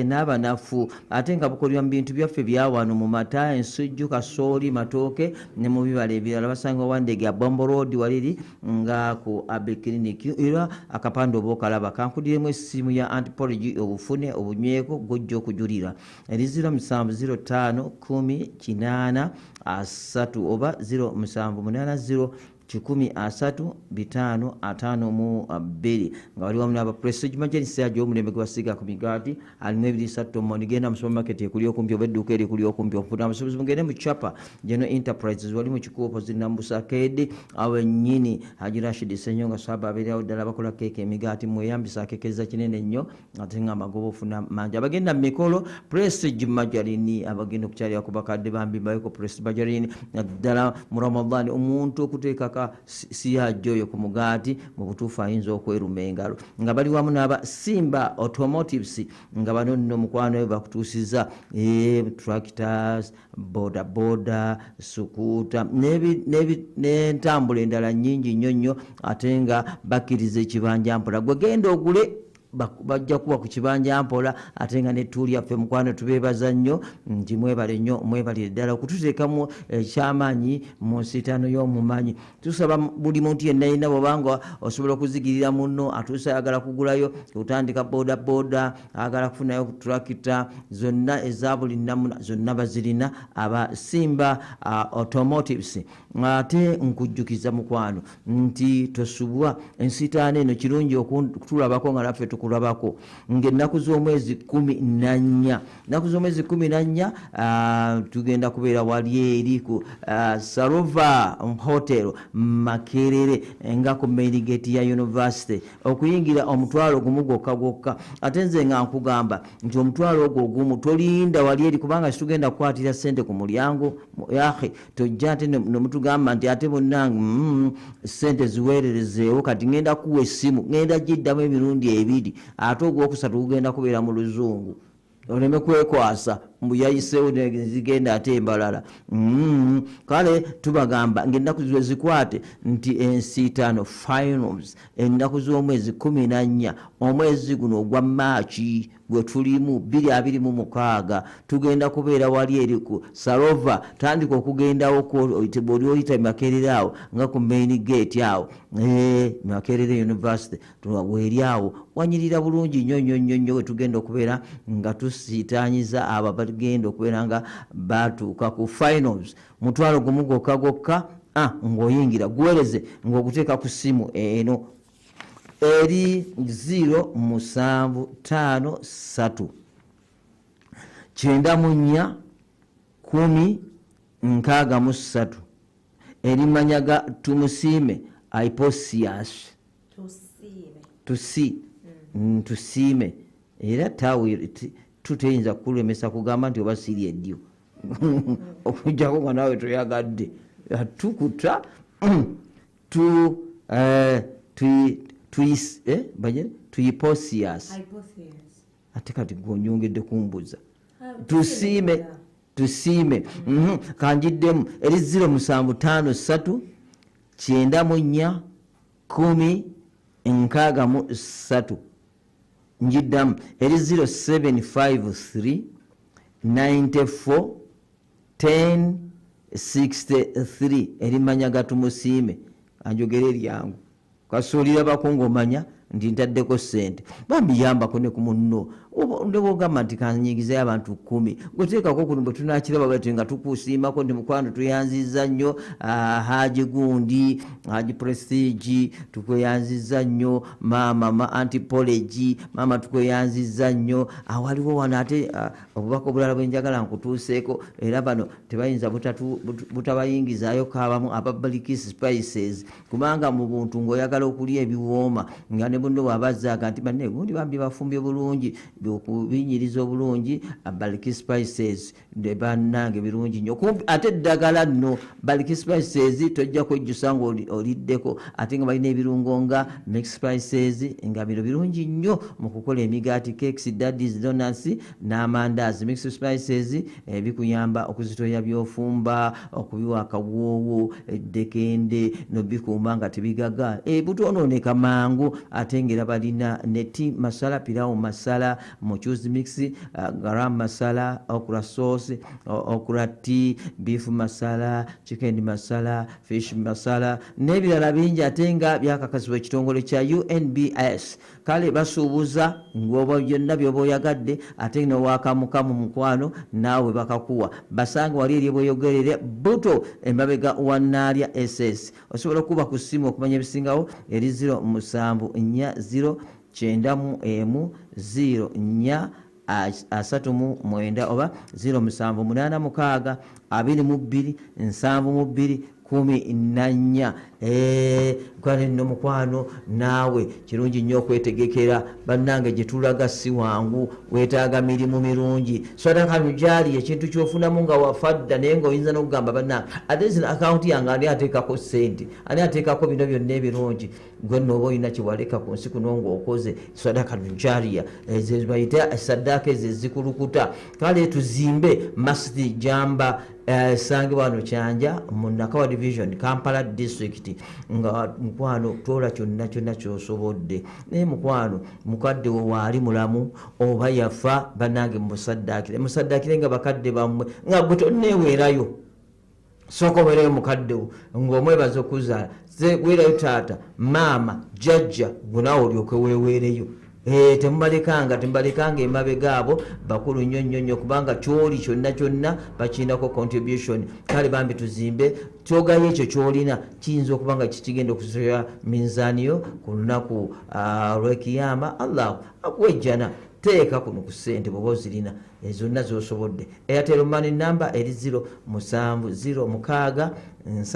n'abanafu, ate nga bukolebwa mu bintu byaffe bya wano, mu mata, ensujju, kasooli, matooke ne mu bibala ebirala. Basanga Wandege Bombo Road waliri nga ku Abbey Clinic, era akapande oba okalaba. Kankudiremu essimu ya anti-porridge obufune obunyweko gojja okujulira eri 0705 10 80 3 oba 0780 130 5 52, nga bali wamu n'aba Prestige Margarine ajo omulembe gwe basiiga ku migaati alimu ebiriisa tomoni. Genda mu supermarket ekuli okumpi oba edduuka erikuli okumpi ofuna abasobozi. Mugende mu Chapa General Enterprises wali mu Kikuubo opposite Nambusa Arcade, awo ennyini Haji Rashid Ssenyonga Swaba abeerawo ddala. Bakola keeke, emigaati, mweyambisa akekeza kinene nnyo ate nga amagoba ofuna mangi. Abagenda mu mikolo, Prestige Margarine. Abagenda okukyalira ku bakadde bambi mbayeko Prestige Margarine, naddala mu Ramadan. Omuntu okuteekaka siyajja oyo ku mugaati mu butuufu ayinza okweruma engalo. Nga bali wamu n'aba Simba Automotives, nga bano nno mukwano we bakutuusiza tractors, boda boda, sukuuta n'entambula endala nnyingi nnyo nnyo, ate nga bakkiriza ekibanja mpola. Gwe genda ogule bajja kuba ku kibanja mpola, ate nga nettuuli yaffe mukwano tubeebaza nnyo nti mwebale nnyo, mwebalire ddala okututeekamu ekyamaanyi mu nsiitaano y'omumanyi. Tusaba buli muntu yenna yenna bw'obanga osobola okuzigirira munno atuuse ayagala kugulayo, kutandika boda boda, ayagala kufunayo tulakita zonna eza buli nnamuna zonna bazirina aba Simba Automotives. Ate nkujjukiza mukwano nti tosubwa ensiitaano eno, kirungi okutulabako nga naffe tukulabako ng'ennaku z'omwezi 14, ennaku z'omwezi 14 tugenda kubeera wali eri ku Sarova Hotel Makerere nga ku main gate ya university, okuyingira 1,000 gwokka gwokka. Ate nze nga nkugamba nti 1,000 ogwo ogumu tolinda wali eri, kubanga situgenda kukwatira ssente ku mulyango yahe tojja ate nemutugamba nti ate bonnange ssente ziweererezeewo, kati ngenda kuwa essimu ngenda giddamu emirundi ebiri, ate ogwokusatu gugenda kubeera mu luzungu, oleme kwekwasa mbu yayiseewo zigenda ate embalala. Kale tubagamba ng'ennaku zikwate nti ensiitaano finals ennaku z'omwezi 14 omwezi guno ogwa Maaci gwe tulimu 2026 tugenda kubeera wali eri ku Sarova. Tandika okugendawo bw'oli oyita Makerere awo nga ku main gate awo Makerere University weeri awo wanyirira bulungi nnyo nnyo nnyo nnyo, we tugenda okubeera nga tusiitanyiza abo bagenda okubeera nga batuuka ku finals. 1,000 gwokka gwokka ng'oyingira guweereze ng'oguteeka ku ssimu eno eri 0753 94 10 63, erimanya ga Tumusiime Iposias Tusiime, era tuteyinza kukulemesa kugamba nti oba siri eddyo okujjako nga naawe toyagadde tukuta tuyiposias, ate kati gwonyongedde kumbuza Tusiime Tusiime. Kanjiddemu eri 0753 94 10 63, njiddamu eri 0753 94 10 63, erimanya ga Tumusiime. Anjogera eryangu kasoolira bakungu omanya nti ntaddeko ssente, bambi yambako ne ku munno ne bw'ogamba nti kanyingizayo abantu 10 gweteekako kuno bwe tunakiraba bwetyo nga tukusiimako nti mukwano tuyanzizza nnyo Haji gundi Haji Prestige tukweyanzizza nnyo, maama Antipology maama tukweyanzizza nnyo. Awaliwo wano ate obubaka obulala bwe njagala nkutuuseeko, era bano tebayinza butabayingizaayo kaabamu aba Balikis Spices, kubanga mu buntu ng'oyagala okulya ebiwooma nga ne bunno bw'abazaaga nti banne gundi bambi bafumbye bulungi okubinyiriza obulungi Baliki Spices bannange birungi nnyo. Ate eddagala nno Baliki Spices tojja kwejjusa ng'oliddeko, ate nga balina ebirungo nga mix spices nga bino birungi nnyo mu kukola emigaati, cakes, daddies, donuts n'amandaazi. Mix spices bikuyamba okuzitoya by'ofumba, okubiwa akawoowo, eddekende nobikuuma nga tebigaga, butonooneka mangu. Ate ng'era balina ne tea masala, pilau masala, muchuzi mix, garam masala, okra sauce, okra tea, beef masala, chicken masala, fish masala n'ebirala bingi, ate nga byakakasibwa ekitongole kya UNBS. Kale basuubuza ng'oba byonna by'oba oyagadde, ate n'owakamuka mu mukwano naawe bakakuwa. Basange wali eri bweyogerere buto emabega wa Naalya SS. Osobola okuba ku ssimu okumanya ebisingawo eri 0740 91 04 39 oba 0786 22 72 14. Kale nno mukwano naawe kirungi nnyo okwetegekera bannange, gye tulaga si wangu, weetaaga mirimu mirungi. Sadaka gyali ekintu ky'ofunamu nga wafadda, naye ng'oyinza n'okugamba bannange ate zino akawunti yange ani ateekako ssente, ani ateekako bino byonna ebirungi. Gwe nno oba olina kyewaleka ku nsi kuno ng'okoze sadaka jariya, ezo bayita saddaaka ezo ezikulukuta. Kale tuzimbe Masjid Jamba Esangibwa wano Kyanja mu Nakawa Division, Kampala District. Nga mukwano toola kyonna kyonna ky'osobodde, naye mukwano mukadde wo waali mulamu oba yafa, bannange musaddaakire, musaddaakire nga bakadde bammwe, nga gwe tonneeweerayo. Sooka obeereyo mukaddewo ng'omwebaza okuzaala, weerayo taata, maama, jjajja, gwe naawe olyoke weeweereyo. Temubalekanga, temubalekanga emabega, abo bakulu nnyo nnyo nnyo, kubanga kyoli kyonna kyonna bakirinako contribution. Kale bambi tuzimbe, kyogayo ekyo kyolina kiyinza okuba nga kikigenda okusoya minzaaniyo ku lunaku lw'ekiyama, Allah akuwa ejjana. Teeka kuno ku ssente bw'oba ozirina zonna z'osobodde. Airtel Money number eri 0 7 0 6 74 6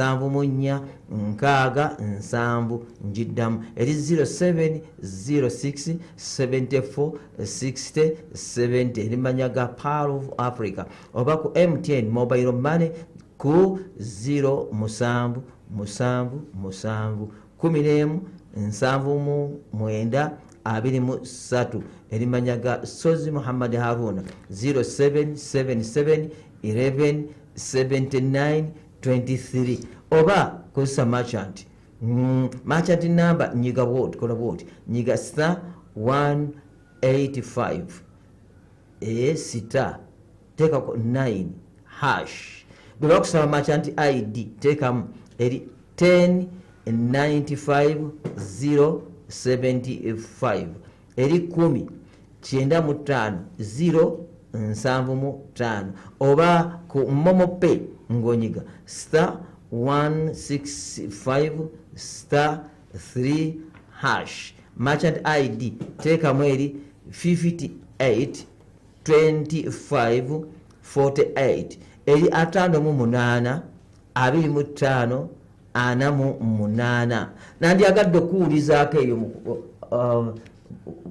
7, njiddamu eri 07 06 74 60 70, erimanya ga Pearl of Africa, oba ku MTN Mobile Money ku 0 7 7 7 11 79 23, erimanya ga Sozi Muhammad Haruna 0777 11 79 23, oba kozesa merchant. Merchant number nyiga bwoti, kola bwoti, nyiga star 185 star teekako 9 hash. Bwe bakusaba merchant ID teekamu eri 10 95 0 75, eri 10 95 0 75, oba ku Momo Pay ng'onyiga star 165 star 3 hash. Merchant ID teekamu eri 58 25 48, eri 58 25 48. Nandyagadde okuwulizaako eyo,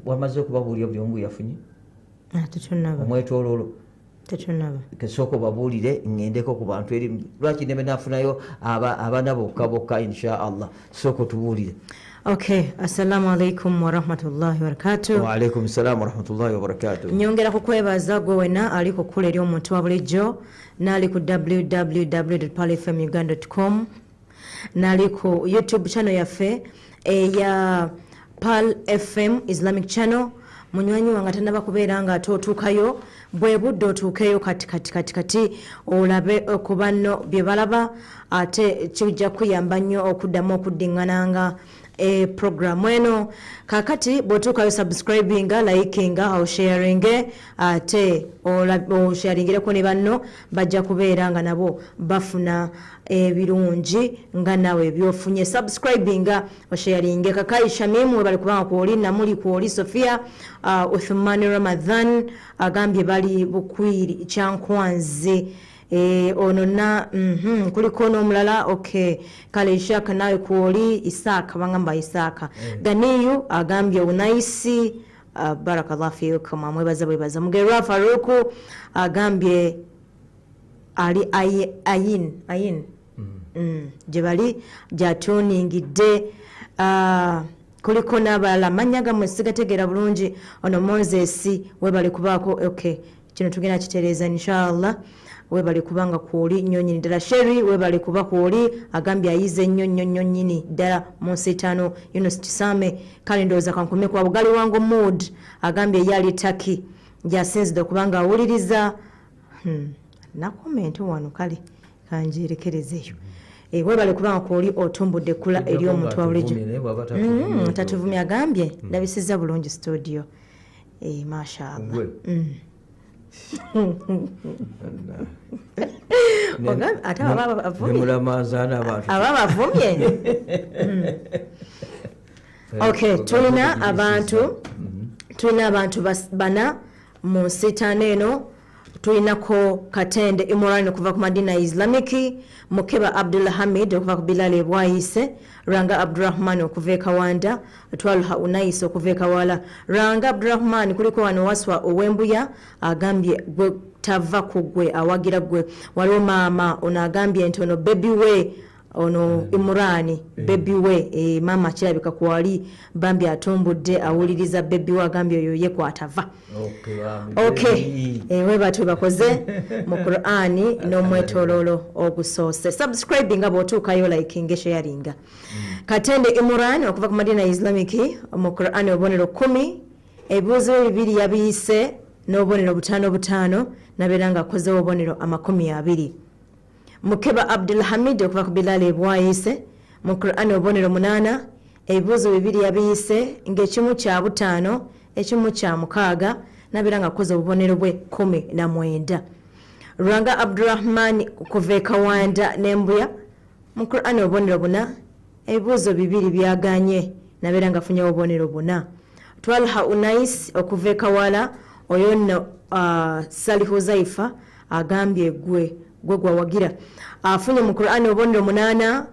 wamaze okubabuulira buli omu yafunye omwetooloolo? Kesooka obabuulire ŋŋendeko ku bantu eri, lwaki neme nafunayo abaana bokka bokka, insha Allah. Sooka otubuulire. Okay, assalamu alaikum warahmatullahi wabarakatuh. Wa alaikum salam warahmatullahi wabarakatuh. Nyongera kukwebaza gwe wena ali ku kkula eri omuntu wa bulijjo, n'ali ku www.pearlfmuganda.com, n'ali ku YouTube channel yaffe eya Pearl FM Islamic Channel. Munywanyi wange tannaba kubeera nga ate otuukayo, bwe budde otuukeyo kati kati kati kati olabe ku banno bye balaba, ate kijja kuyamba nnyo okuddamu okuddiŋŋananga programu eno. Kakati bw'otuukayo subscribinga, likinga, osharinge, ate osharingireko ne banno, bajja kubeera nga nabo bafuna ebirungi nga nawe byofunye. Subscribinga, osharinge. Kakai Shamimu webali kubanga kwoli, Namuli kwoli, Sofia Uthmani Ramadhan agambye bali Bukwiri Kyankwanzi. Ono na kuliko n'omulala. Okay, kale Ishaka nawe kwoli, Isaka bangamba Isaka. Ganiyu agambye unaisi, barakallahu fiikum, amwebaza bwebaza. Mugerwa Faruku agambye ali ayin ayin gye bali gyatuningidde. Kuliko n'abalala mannya gammwe sigategeera bulungi. Ono Moses webali kubaako. Okay, kino tugenda kitereeza inshallah. Webali kubanga kwoli nnyo nnyini ddala. Sherry webali kuba kwoli, agambye ayize nnyo nnyo nnyo nnyini ddala mu nsi ttaano. Yunus Kisame, kale ndowooza kankume kwa Bugali wangu Mood agambye yali Turkey gyasinzidde okubanga awuliriza. Nakomenti wano kale kanjirekerezeeyo. Webale kubanga kwoli otumbudde ekkula eri omuntu wa bulijjo. Tatuvumye, agambye ndabisizza bulungi studio. Mashallah. Ate aba bavumye. Okay, tulina abantu bana mu nsiitaano eno. Tulinako Katende Imran okuva ku Madina Islamiki, Mukeba Abdul Hamid okuva ku Bilal Ebwayise, Ranga Abdurrahman okuva e Kawanda, Twalha Unais okuva e Kawala. Ranga Abdurrahman kuliko wano Waswa Owembuya agambye gwe tava ku gwe awagira gwe. Waliwo maama ono agambye nti ono baby we Ono Imurani baby we mama kirabika kwali bambi atumbudde awuliriza baby we agambye oyo ye kwatava. Okay, we batu bakoze mu Qur'ani n'omwetoololo ogusoose. Subscribing nga bw'otuukayo, liking, sharinga. Katende Imran okuva ku Madina Islamic mu Qur'ani obubonero 10, ebibuuzo bibiri yabiyise n'obubonero 5 5, nabeera ng'akozewo obubonero 20. Mukeba Abdulhamid okuva ku Bilal Ebwayise mu Qur'ani obubonero 8, ebibuuzo bibiri yabiyise ng'ekimu kya 5 ekimu kya 6, nabeera ng'akoze obubonero bwe 19. Rwanga Abdurrahman okuva e Kawanda n'Embuya mu Qur'ani obubonero 4, ebibuuzo bibiri byaganye nabeera ng'afunye obubonero 4. Twalha Unais okuva e Kawala, oyo nno Salihu Zaifa agambye gwe gwawagira, afunye mu Qur'ani obubonero 8,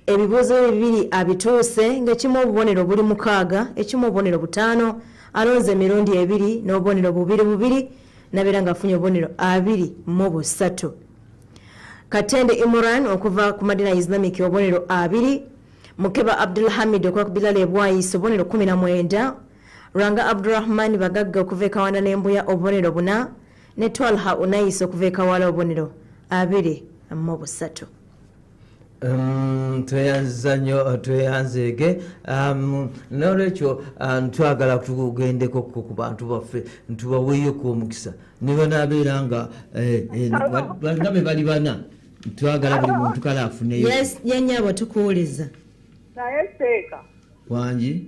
ebibuuzo bibiri abituuse ng'ekimu obubonero buli 6, ekimu obubonero 5, alonze emirundi 2 n'obubonero 2 2, nabeera ng'afunye obubonero 23. Katende Imran okuva ku Madina Islamic obubonero 2, Mukeba Abdulhamid okuva ku Bilal Ebwayise obubonero 19, Rwanga Abdurrahman Bagagga okuva e Kawanda n'Embuya obubonero 4, ne Twalha Unais okuva e Kawala obubonero 23. Tweyanziza nnyo, tweyanzeege. N'olwekyo twagala tugendeko ku bantu baffe ntubaweeyoko omukisa ne banaabeera nga nga be bali bana, twagala buli muntu kale afuneyo. Yes, yennyabo tukuwuliza. Naye seeka. Wangi.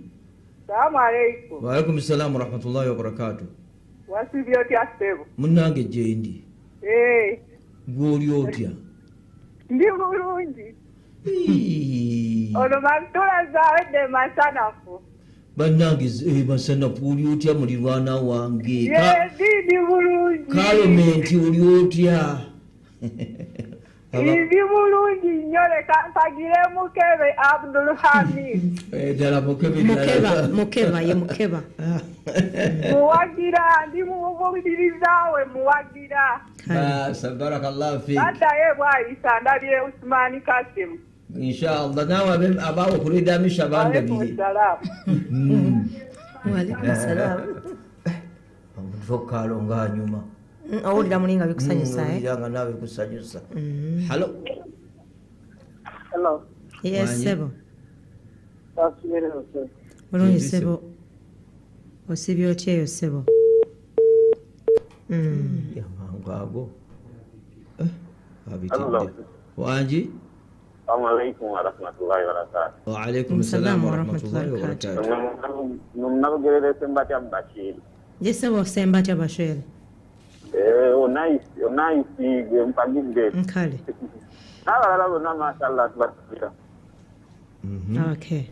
Salaamu aleikum. Wa alaikum salaamu warahmatullahi wabarakatuh. Wasibye otya ssebo? Munnange gyendi. Gwe oli otya? Ndi bulungi. Ono Mantula zawedde masanafu. Bannange masanafu oli otya mulirwana wange? Ndi bulungi. Kalementi oli otya? Ndi bulungi nnyo, leka mpagire Mukebe Abdulhamid. Ddala Mukebe. Mukeba, Mukeba ye Mukeba. Muwagira, ndi muwuliriza we muwagira. Basa barakallahu fik. Baddayo Bwayisa ndabye Usmani Kasim. Inshallah naawe abaawo kulidamisha bandabire. Waalaikum salaam. Omuntu okkaalo ng'anyuma. Owulira muli nga bikusanyusa. Owulira nga naawe bikusanyusa. Hello. Hello. Yes, sebo. Bulungi sebo. Osibye otya eyo sebo? Amangu ago. Abitidde. Wangi. Assalamu alaikum warahmatullahi wabarakatuh. Wa alaikum salam warahmatullahi wabarakatuh. Nabugerere Sembatya Bashir. Je sebo Sembatya Bashir. Onaisi gwe mpagidde. Nkale. N'abalala bonna mashallah tubasikira. Okay.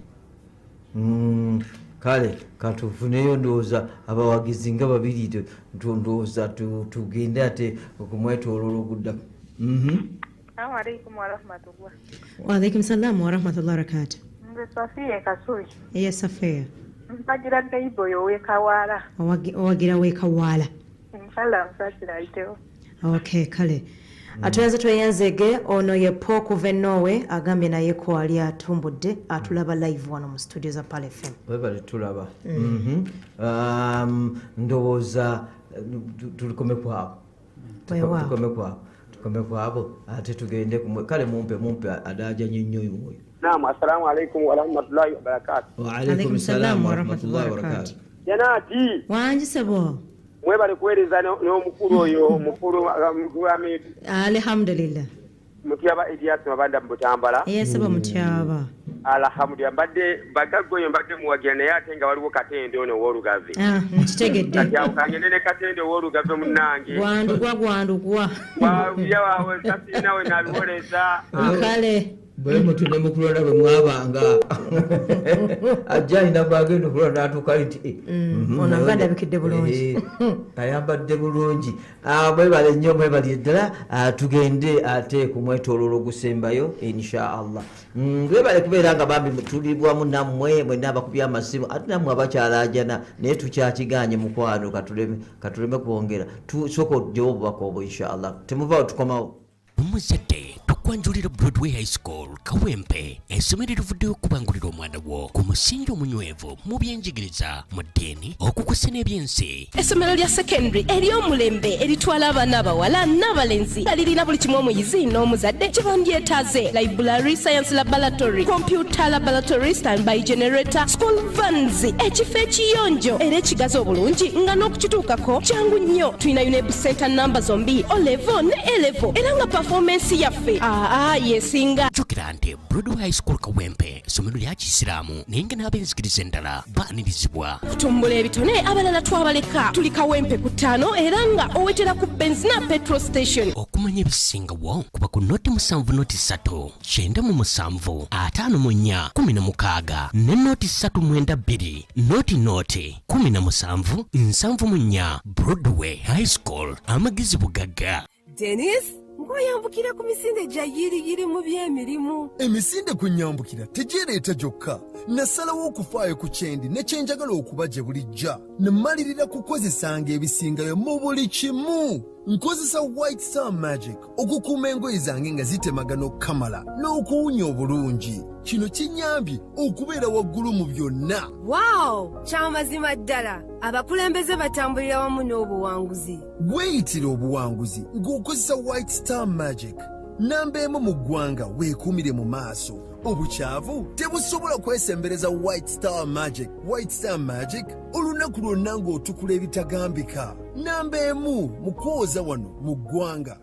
Kale katufuneyo ndowooza abawagizi nga babiri, ndowooza tugende ate okumwetooloola oguddako. Assalamu alaikum warahmatullah. Wa alaikum salam warahmatullahi wabarakatuh. Nze Safiya Kasuli. Yes, Safiya. Mpagira Daibo yo w'Ekawala. Owagira w'Ekawala. Inshallah nsasira ayitewo. Okay, kale. Atuyanze tweyanzege ono ye Paul kuva e Norway agambye naye ko ali atumbudde atulaba live wano mu studio za Pearl FM. Webale tulaba. Ndowooza tulikome kwabo. Tukome kwabo. Tukome kwabo ate tugende kale mumpe adaja nnyo oyo. Naam, assalamu alaikum warahmatullahi wabarakatuh. Wa alaikum salam warahmatullahi wabarakatuh. Janati. Wangi sebo. Mwebale kuweereza n'omukulu oyo omukulu Ahmed. Alhamdulillah. Mutyaba Elias Mabanda mu Butambala. Yes sebo Mutyaba. Alhamdulillah mbadde bagaggo oyo mbadde muwagira naye ate nga waliwo Katende ono ow'Olugave. Nkitegedde. Kati awo kangende ne Katende ow'Olugave munnange. Gwandugwa gwandugwa. Wabya waawe Safina we n'abiwoleza. Kale. Bwe mutyo ne mukulonda bwe mwabanga ajja alina bwagenda okulonda n'atuuka nti ono nga ndabikidde bulungi, ayambadde bulungi. Mwebale nnyo, mwebale ddala. Tugende ate ku mwetooloolo ogusembayo insha Allah. Mwebale kubeera nga bambi tuli wamu nammwe mwenna abakubye amasimu, ate nammwe abakyalajana naye tukyakiganye mukwano, katuleme kwongera. Tusooka ojjewo obubaka obwo insha Allah. Temuvaawo, tukomawo. Omuzadde tukwanjulira Broadway High School Kawempe, essomero erivuddeyo okubangulira omwana wo ku musingi omunywevu mu byenjigiriza, mu ddiini, okukusa n'ebyensi. Essomero lya secondary ery'omulembe eritwala abaana abawala n'abalenzi nga lirina buli kimu omuyizi n'omuzadde kye bandyetaaze: library, science laboratory, computer laboratory, standby generator, school vans, ekifo ekiyonjo era ekigazi obulungi nga n'okukituukako kyangu nnyo. Tulina UNEB center namba zombi, O level ne A level, era nga performance yaffe aa yesinga. Jjukira nti Broadway High School Kawempe essomero lya Kiyisiraamu, naye nga n'ab'enzikiriza endala baanirizibwa. Kutumbula ebitone, abalala twabaleka. Tuli Kawempe ku 5 era nga owetera ku Benzina petrol station. Okumanya ebisingawo kuba ku 070 397 54 16 ne 0392 00 17 74. Broadway High School, amagezi bugagga. Dennis, ng'oyambukira ku misinde gya yiriyiri mu by'emirimu. Emisinde kwe nyambukira tegyereeta gyokka. Nasalawo okufaayo ku kyendi ne kyenjagala okuba gye bulijja, ne mmalirira kukozesanga ebisingayo mu buli kimu. Nkozesa White Star Magic okukuuma engoye zange nga zitemagana okukamala n'okuwunya obulungi. Kino kinnyambye okubeera waggulu mu byonna. Waawo, kyamazima ddala, abakulembeze batambulira wamu n'obuwanguzi. Weeyitira obuwanguzi ng'okozesa White Star Magic. Namba 1 mu ggwanga, weekuumire mu maaso. Obukyavu tebusobola kwesembereza White Star Magic. White Star Magic, olunaku lwonna ng'otukula ebitagambika. Namba 1 mu kwoza wano mu ggwanga.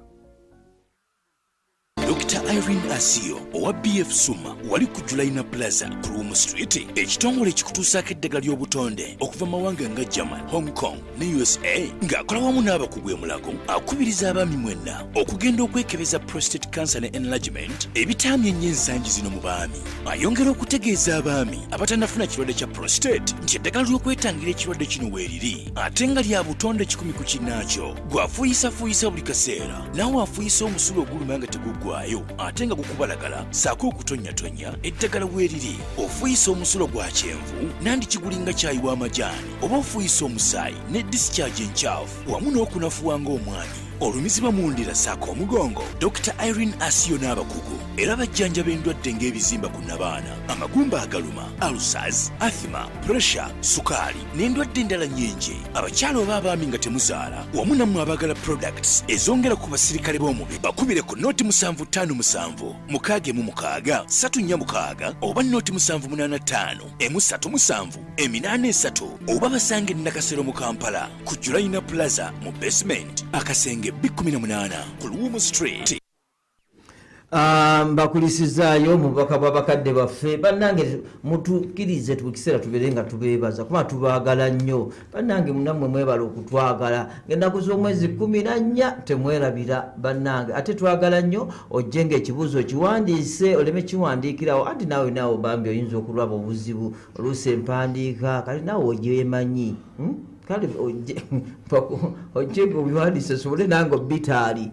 Dr Irene Asio owa BF Suma wali ku Julina Plaza ku Luwum Street, ekitongole ekikutuusaako eddagala ly'obutonde okuva mu mawanga nga German, Hong Kong ne USA, ng'akola wamu n'abakugu e Mulago, akubiriza abaami mwenna okugenda okwekebeza prostate cancer ne enlargement ebitaamye ennyo ensangi zino mu baami. Ayongera okutegeeza abaami abatannafuna kirwadde kya prostate nti eddagala ly'okwetangira ekirwadde kino weeriri, ate nga lya butonde 100 ku kinnaakyo. Gw'afuuyisafuuyisa buli kaseera, naawe afuuyisa omusulo oguluma nga teguggwayo ate nga gukubalagala ssaako okutonnyatonnya, eddagala weeriri. Ofuuyisa omusulo gwa kyenvu nandikigulinga kyayi w'amajaani, oba ofuuyisa omusaayi ne discharge enkyafu wamu n'okunafuwa ng'omwami olumizibwa mu ndira ssaako omugongo. Dr Irene Asio n'abakugu era bajjanjaba endwadde ng'ebizimba ku nnabaana, amagumba agaluma, ulcers, asthma, pressure, sukaali n'endwadde endala nnyingi. Abakyala oba abaami nga temuzaala, wamu nammwe abaagala products ezongera ku basirikale b'omubiri, bakubire ku 0757 616 346 oba 0785 137 83, oba basange Nakasero mu Kampala ku Julina Plaza mu basement, akasenge B18 ku Luwum Street. Mbakulisizaayo mu bubaka bw'abakadde baffe. Bannange, mutukkirize tukiseera tubeere nga tubeebaza kuba tubaagala nnyo. Bannange, munammwe mwebala okutwagala. Ng'ennaku z'omwezi 14 temwerabira. Bannange, ate twagala nnyo ojje ng'ekibuuzo okiwandiise, oleme kiwandiikirawo, anti naawe bambi oyinza okulwaba obuzibu oluusi empandiika, kale naawe ogyemanyi. Kale ojje ng'obiwandiise sobole nange obitaali.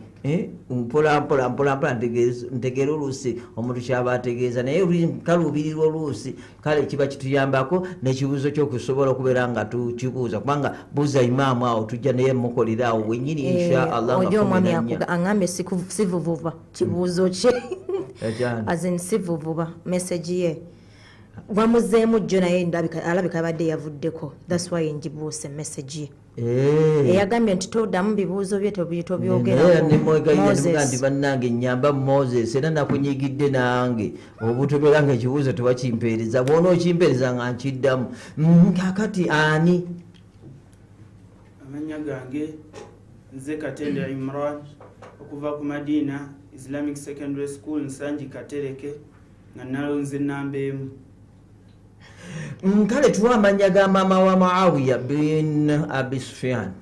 Mpola mpola mpola mpola ntegeera oluusi omuntu kyaba ategeeza, naye kaluubirirwa oluusi. Kale kiba kituyambako n'ekibuuzo ky'okusobola okubeera nga tukibuuza, kubanga buuza imaamu awo tujja naye mukolera awo wenyini, insha Allah. Oyo omwami aŋambye sivuvuba kibuuzo kye, as in sivuvuba message ye wamuzeemu jjo, naye alabika abadde yavuddeko, that's why njibuuse message ye. Eyagambye nti toddamu bibuuzo bye tobyogerako. Nti bannange, nyamba Moses, era nakunyigidde nange obutobeera nga ekibuuzo tebakimpeereza. Bwona okimpeereza nga nkiddamu. Kakati ani? Amannya gange nze Katende Imran okuva ku Madina Islamic Secondary School, Nsangi Katereke, nga nalonze namba 1. Kale tuwa amannya ga maama wa Muawiya bin Abi Sufyan.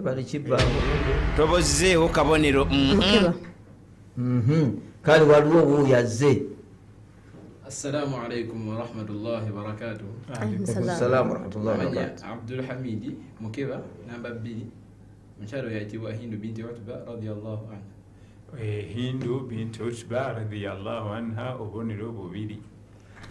Bali kibaawo. Tobozeewo kabonero. Kale waliwo wuuyo azze. Assalamu alaikum warahmatullahi wabarakatuh. Assalamu warahmatullahi wabarakatuh. Abdul Hamidi Mukeba, namba 2. Mukyalo yayitibwa Hindu binti Utba radiyallahu anha. Hindu binti Utba radiyallahu anha, obubonero bubiri.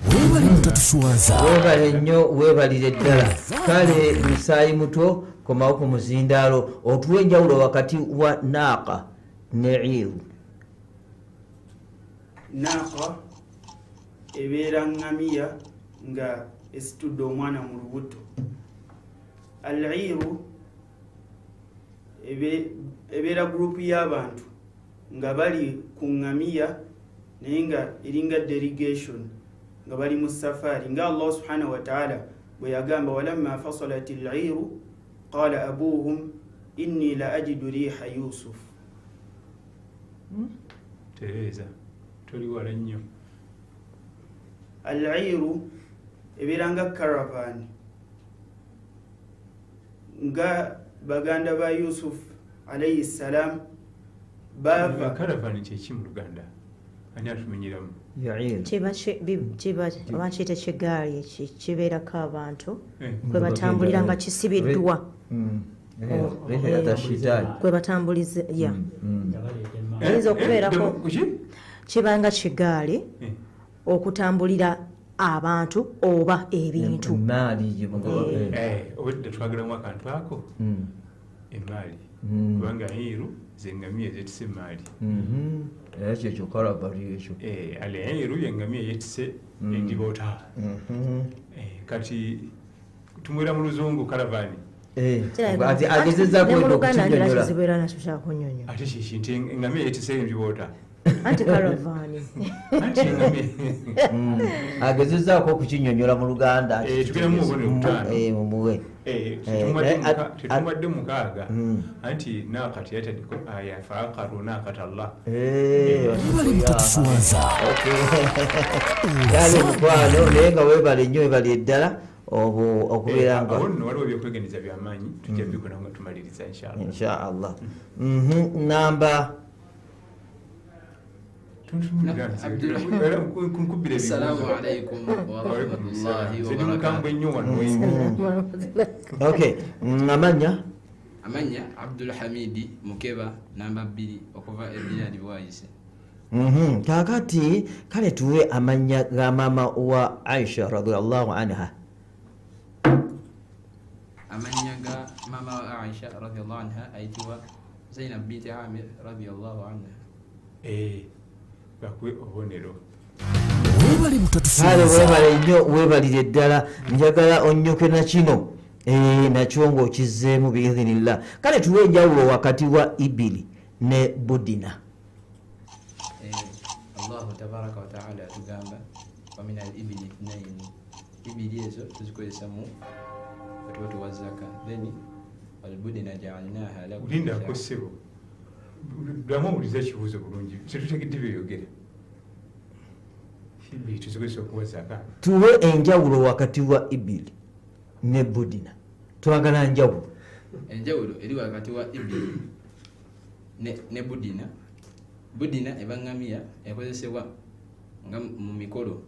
Webale mutatuswaza, webale nnyo, webalire ddala. Kale musaayi muto. Komawo ku muzindaalo otuwe enjawulo wakati wa naaqa ne iru. Naaqa ebeera ŋŋamiya nga esitudde omwana mu lubuto. Al-iru ebeera gurupu y'abantu nga bali ku ŋŋamiya naye nga eringa delegation nga bali mu safari, nga Allah subhanahu wa ta'ala bwe yagamba walamma fasalat al-iru qala abuhum inni la ajidu riha Yusuf. Tereza toli wala nnyo. Al-iru ebeera nga caravan, nga baganda ba Yusuf alayhi salam bava. Caravan kyeki mu Luganda? Ani atumenyeramu? Kiba bakiyita kigaali kibeerako abantu kwe batambulira nga kisibiddwa, kwe batambuliza ya eyinza okubeerako kibanga kigaali okutambulira abantu oba ebintu. Obwedda twagalamu akantu ako emaali, kubanga iru zengamiya zetise emaali. Era kyekyo karavani ekyo. Al-iru yengamiya yetise endiboota. Kati tumwera mu luzungu karavani. Agezezaako okukinyonyola. Ate kiki nti engamiya yetise endiboota. Anti karavani. Anti engamiya. Agezezaako okukinyonyola mu Luganda. Tugenda mu bubonero butaano. Mumuwe. Tetumadde mukaaga. Anti naakati yataddeko aya faaqaru naakata Allah. Kale mukwano naye nga weebale nnyo, weebale ddala okubeera nga awo nno waliwo ebyokwegendereza by'amaanyi tujja bikola nga tumaliriza inshallah. Inshallah. Namba Assalamu alaikum wa rahmatullahi wa barakatuh. Okay, amanya Abdul Hamidi Mukeba namba 2 okuva e Bwaise. Kakati kale tuwe amanya ga mama wa Aisha radhiallahu anha. Amanya ga mama wa Aisha radhiallahu anha aitwa Zainab binti Amir radhiallahu anha. Bakwe obubonero. Kale weebale nnyo, weebalire ddala. Njagala onnyoke na kino nakyo ng'okizzeemu biidhinillah. Kale tuwe enjawulo wakati wa ibili ne budina. Allahu tabaraka wa taala atugamba wa min al-ibili ithnaini. Ibili ezo tuzikozesa mu bwe tuwa zaka, then albudina ja'alnaha lakum. Lindako ssebo, ddamu owulize ekibuuzo bulungi, tetutegedde byeyogera. Ibili tuzikozesa okuwa zaka. Tuwe enjawulo wakati wa ibili ne budina. Twagala njawulo. Enjawulo eri wakati wa ibili ne budina. Budina eba ngamiya ekozesebwa nga mu mikolo,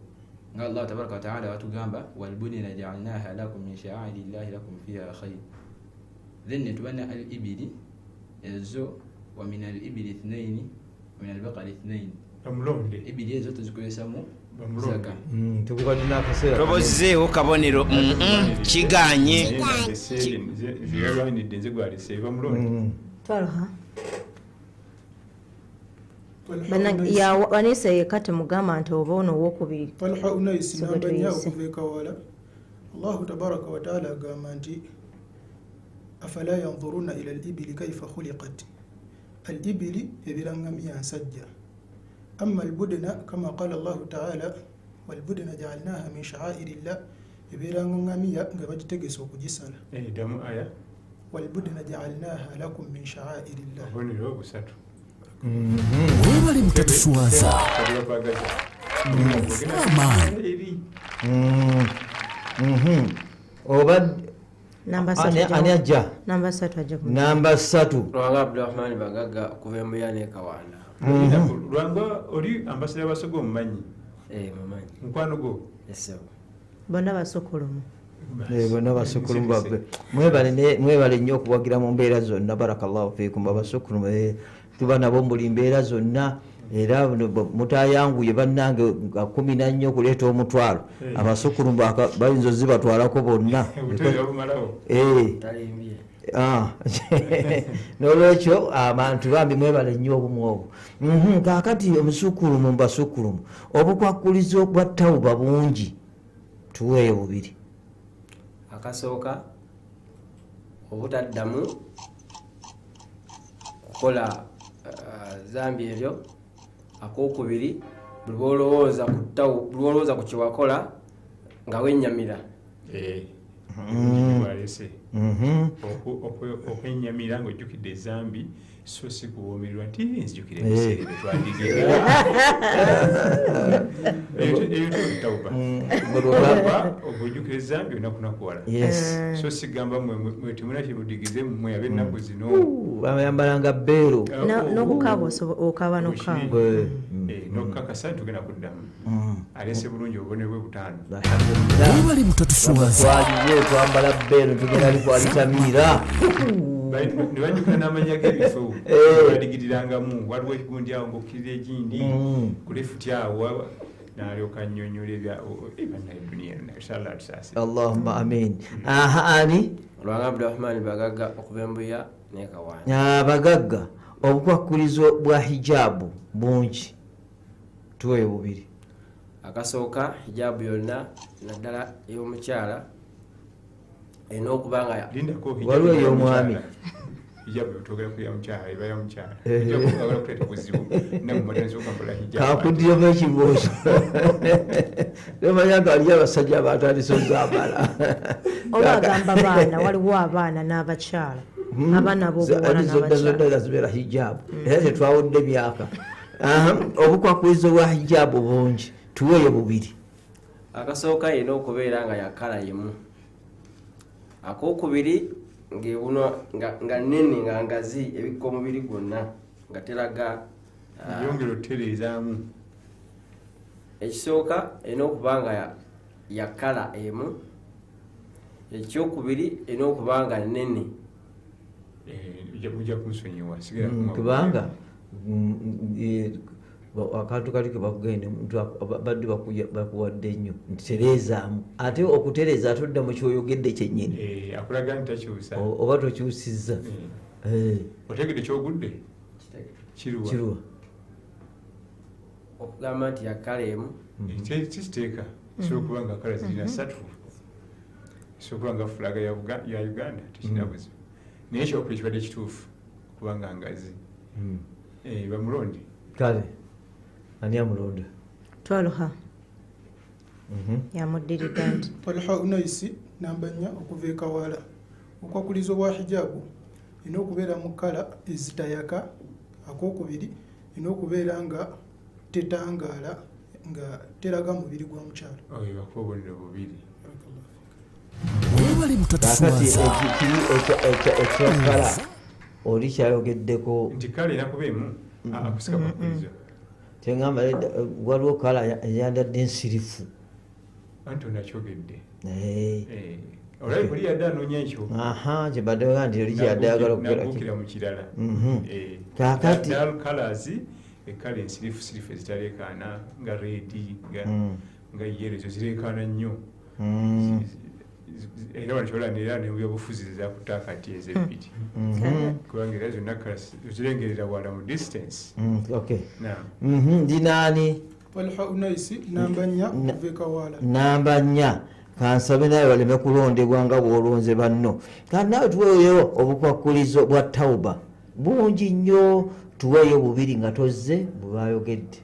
nga Allah tabaraka wa taala watugamba walbudina ja'alnaha lakum min sha'airillahi lakum fiha khayr. Then netubana al-ibili ezo wa min al-ibili ithnaini wa min al-baqari ithnaini. Bamulonde. Ibili ezo tuzikozesa mu zaka. Tobozzeewo kabonero kiganye. Nze gwalese bamulonde. Twalha. Vanessa yekate mugamba nti oba ono owokubiri. Talha Unais namba 4 okuva e Kawala. Allahu tabaraka wa taala agamba nti afala yanzuruna ila al-ibili kaifa khuliqat. Al-ibili ebeera ngamiya nsajja. Amma al-budna kama qala Allahu taala walbudna ja'alnaha min sha'airillah, ebeera ngamiya nga bagitegese okugisala. Ddamu aya walbudna ja'alnaha lakum min sha'airillah. Obubonero busatu. Webale mutatuswaza. Oba ani ajja? Namba 3 ajja. Namba 3. Lwanga Abdulrahman Bagaga okuva e Mbuya ne Kawanda. Lwanga oli ambasada basogo omumanyi? Mumanyi. Mukwano gwo? Yes. Bonna basukulumu. Bonna basukulumu baffe. Mwebale nnyo okuwagira mu mbeera zonna. Barakallahu fiikum abasukulumu. Tuba nabo mu buli mbeera zonna, era mutayanguye bannange nga 14 okuleeta omutwalo. Abasukulumu bayinza ozibatwalako bonna. N'olwekyo abantu bambi mwebale nnyo obumu obwo. Kaakati omusukulumu mbasukulumu obukwakulizo bwa tawuba bungi, tuweeyo bubiri. Akasooka, obutaddamu kukola zambi ebyo. Akokubiri, buli lw'olowooza ku kyewakola nga wennyamira. Okwennyamira ng'ojjukidde ezambi, so si kuwoomerwa nti nzijukira ebiseera bye twandigera. Eyo tawuba. Okujjukira ezambi onakunakuwala. So sigamba mwe temulina kye mudigize mmwe ab'ennaku zino. Bayambalanga bbeero. N'okukaaba okaaba n'okukaaba. N'okukakasa nti tugenda kuddamu. Aleese bulungi obubonero bwe butaano. Webale butatuswaza. Twaliyo twambala bbeero tugenda likwalitamiira. Ne bajjukira n'amannya g'ebifo badigirirangamu, waliwo ekigundi awo ng'okkirira egindi ku lefuti awo n'alyoka annyonnyola ebya bannaye duniya yonna. Inshallah tusaasire. Allahumma amin. Aha, ani? Lwanga Abdurahman Bagagga okuva Embuya ne Kawaani. Bagagga, obukwakulizo bwa hijabu bungi, tuweeyo bubiri. Akasooka, hijabu yonna naddala ey'omukyala erina okuba nga waliwo ey'omwami. Hijabu twogera ku ya mukyala, eba ya mukyala. Kakuddiremu ekibuuzo. Nemanya nga waliyo abasajja abatandise ozaambala. Oba agamba baana, waliwo abaana n'abakyala. Abaana b'obuwala n'abakyala. Zonna zibeera hijabu. Era tetwawudde myaka. Obukwakulizo bwa hijabu bungi, tuweeyo bubiri. Akasooka, erina okubeera nga ya kkala emu. Akokubiri, nga nnene nga ngazi ebikka omubiri gwonna nga teraga. Yongera otereezaamu. Ekisooka, erina okuba nga ya kkala emu. Ekyokubiri, erina okuba nga nnene. Mujja kunsonyiwa. Kubanga akantu kali ke bakugenda badde bakuwadde nnyo nti tereezaamu, ate okutereeza ate odda mu kyoyogedde kyennyini. Akulaga nti takyusa. Oba tokyusizza. Otegedde kyogudde? Kiruwa. Okugamba nti ya kkala emu. Kiteeka. Kisobola okuba nga kkala zirina ssatu. Kisobola okuba nga fulaga ya Uganda tekirina buzibu. Naye ekyokubiri kibadde kituufu kubanga ngazi. Bamulonde. Kale. Ani amulonda? Twalha. Yamuddiridde nti. Talha Unaisi namba 4 okuva e Kawaala. Obukwakulizo bwa hijabu erina okubeera mu kkala ezitayaka. Akokubiri, erina okubeera nga tetangaala nga teraga mubiri gwa mukyala. Oyo bakuwa obubonero bubiri. Webale butatuswaza. Ekyakkala oli kyayogeddeko. Nti kkala erina kuba emu akusika kwakulizo. Kyengamba waliwo kkala eyandadde ensirifu. Anti onakyogedde. Olabye kuli yadde anoonya ekyo. Kyebadde nga nti oli kyeyadde ayagala okukola. Nabuukira mu kirala. Kaakati Dark colours, ekkala ensirifu sirifu ezitaleekaana nga red, nga yellow, ezo zireekaana nnyo. Era wano kyolaba era ne mu byobufuzi zakutte akati ezo ebbiri. Kubanga era zonna kkala ozirengerera wala mu distance. Ndinaani? Talha Unaisi namba 4 okuva e Kawaala. Namba 4. Kansabe nawe baleme kulondebwa nga bw'olonze banno. Kandi naawe tuweeyo obukwakulizo bwa tawuba bungi nnyo, tuweeyo bubiri nga tozze bwe baayogedde.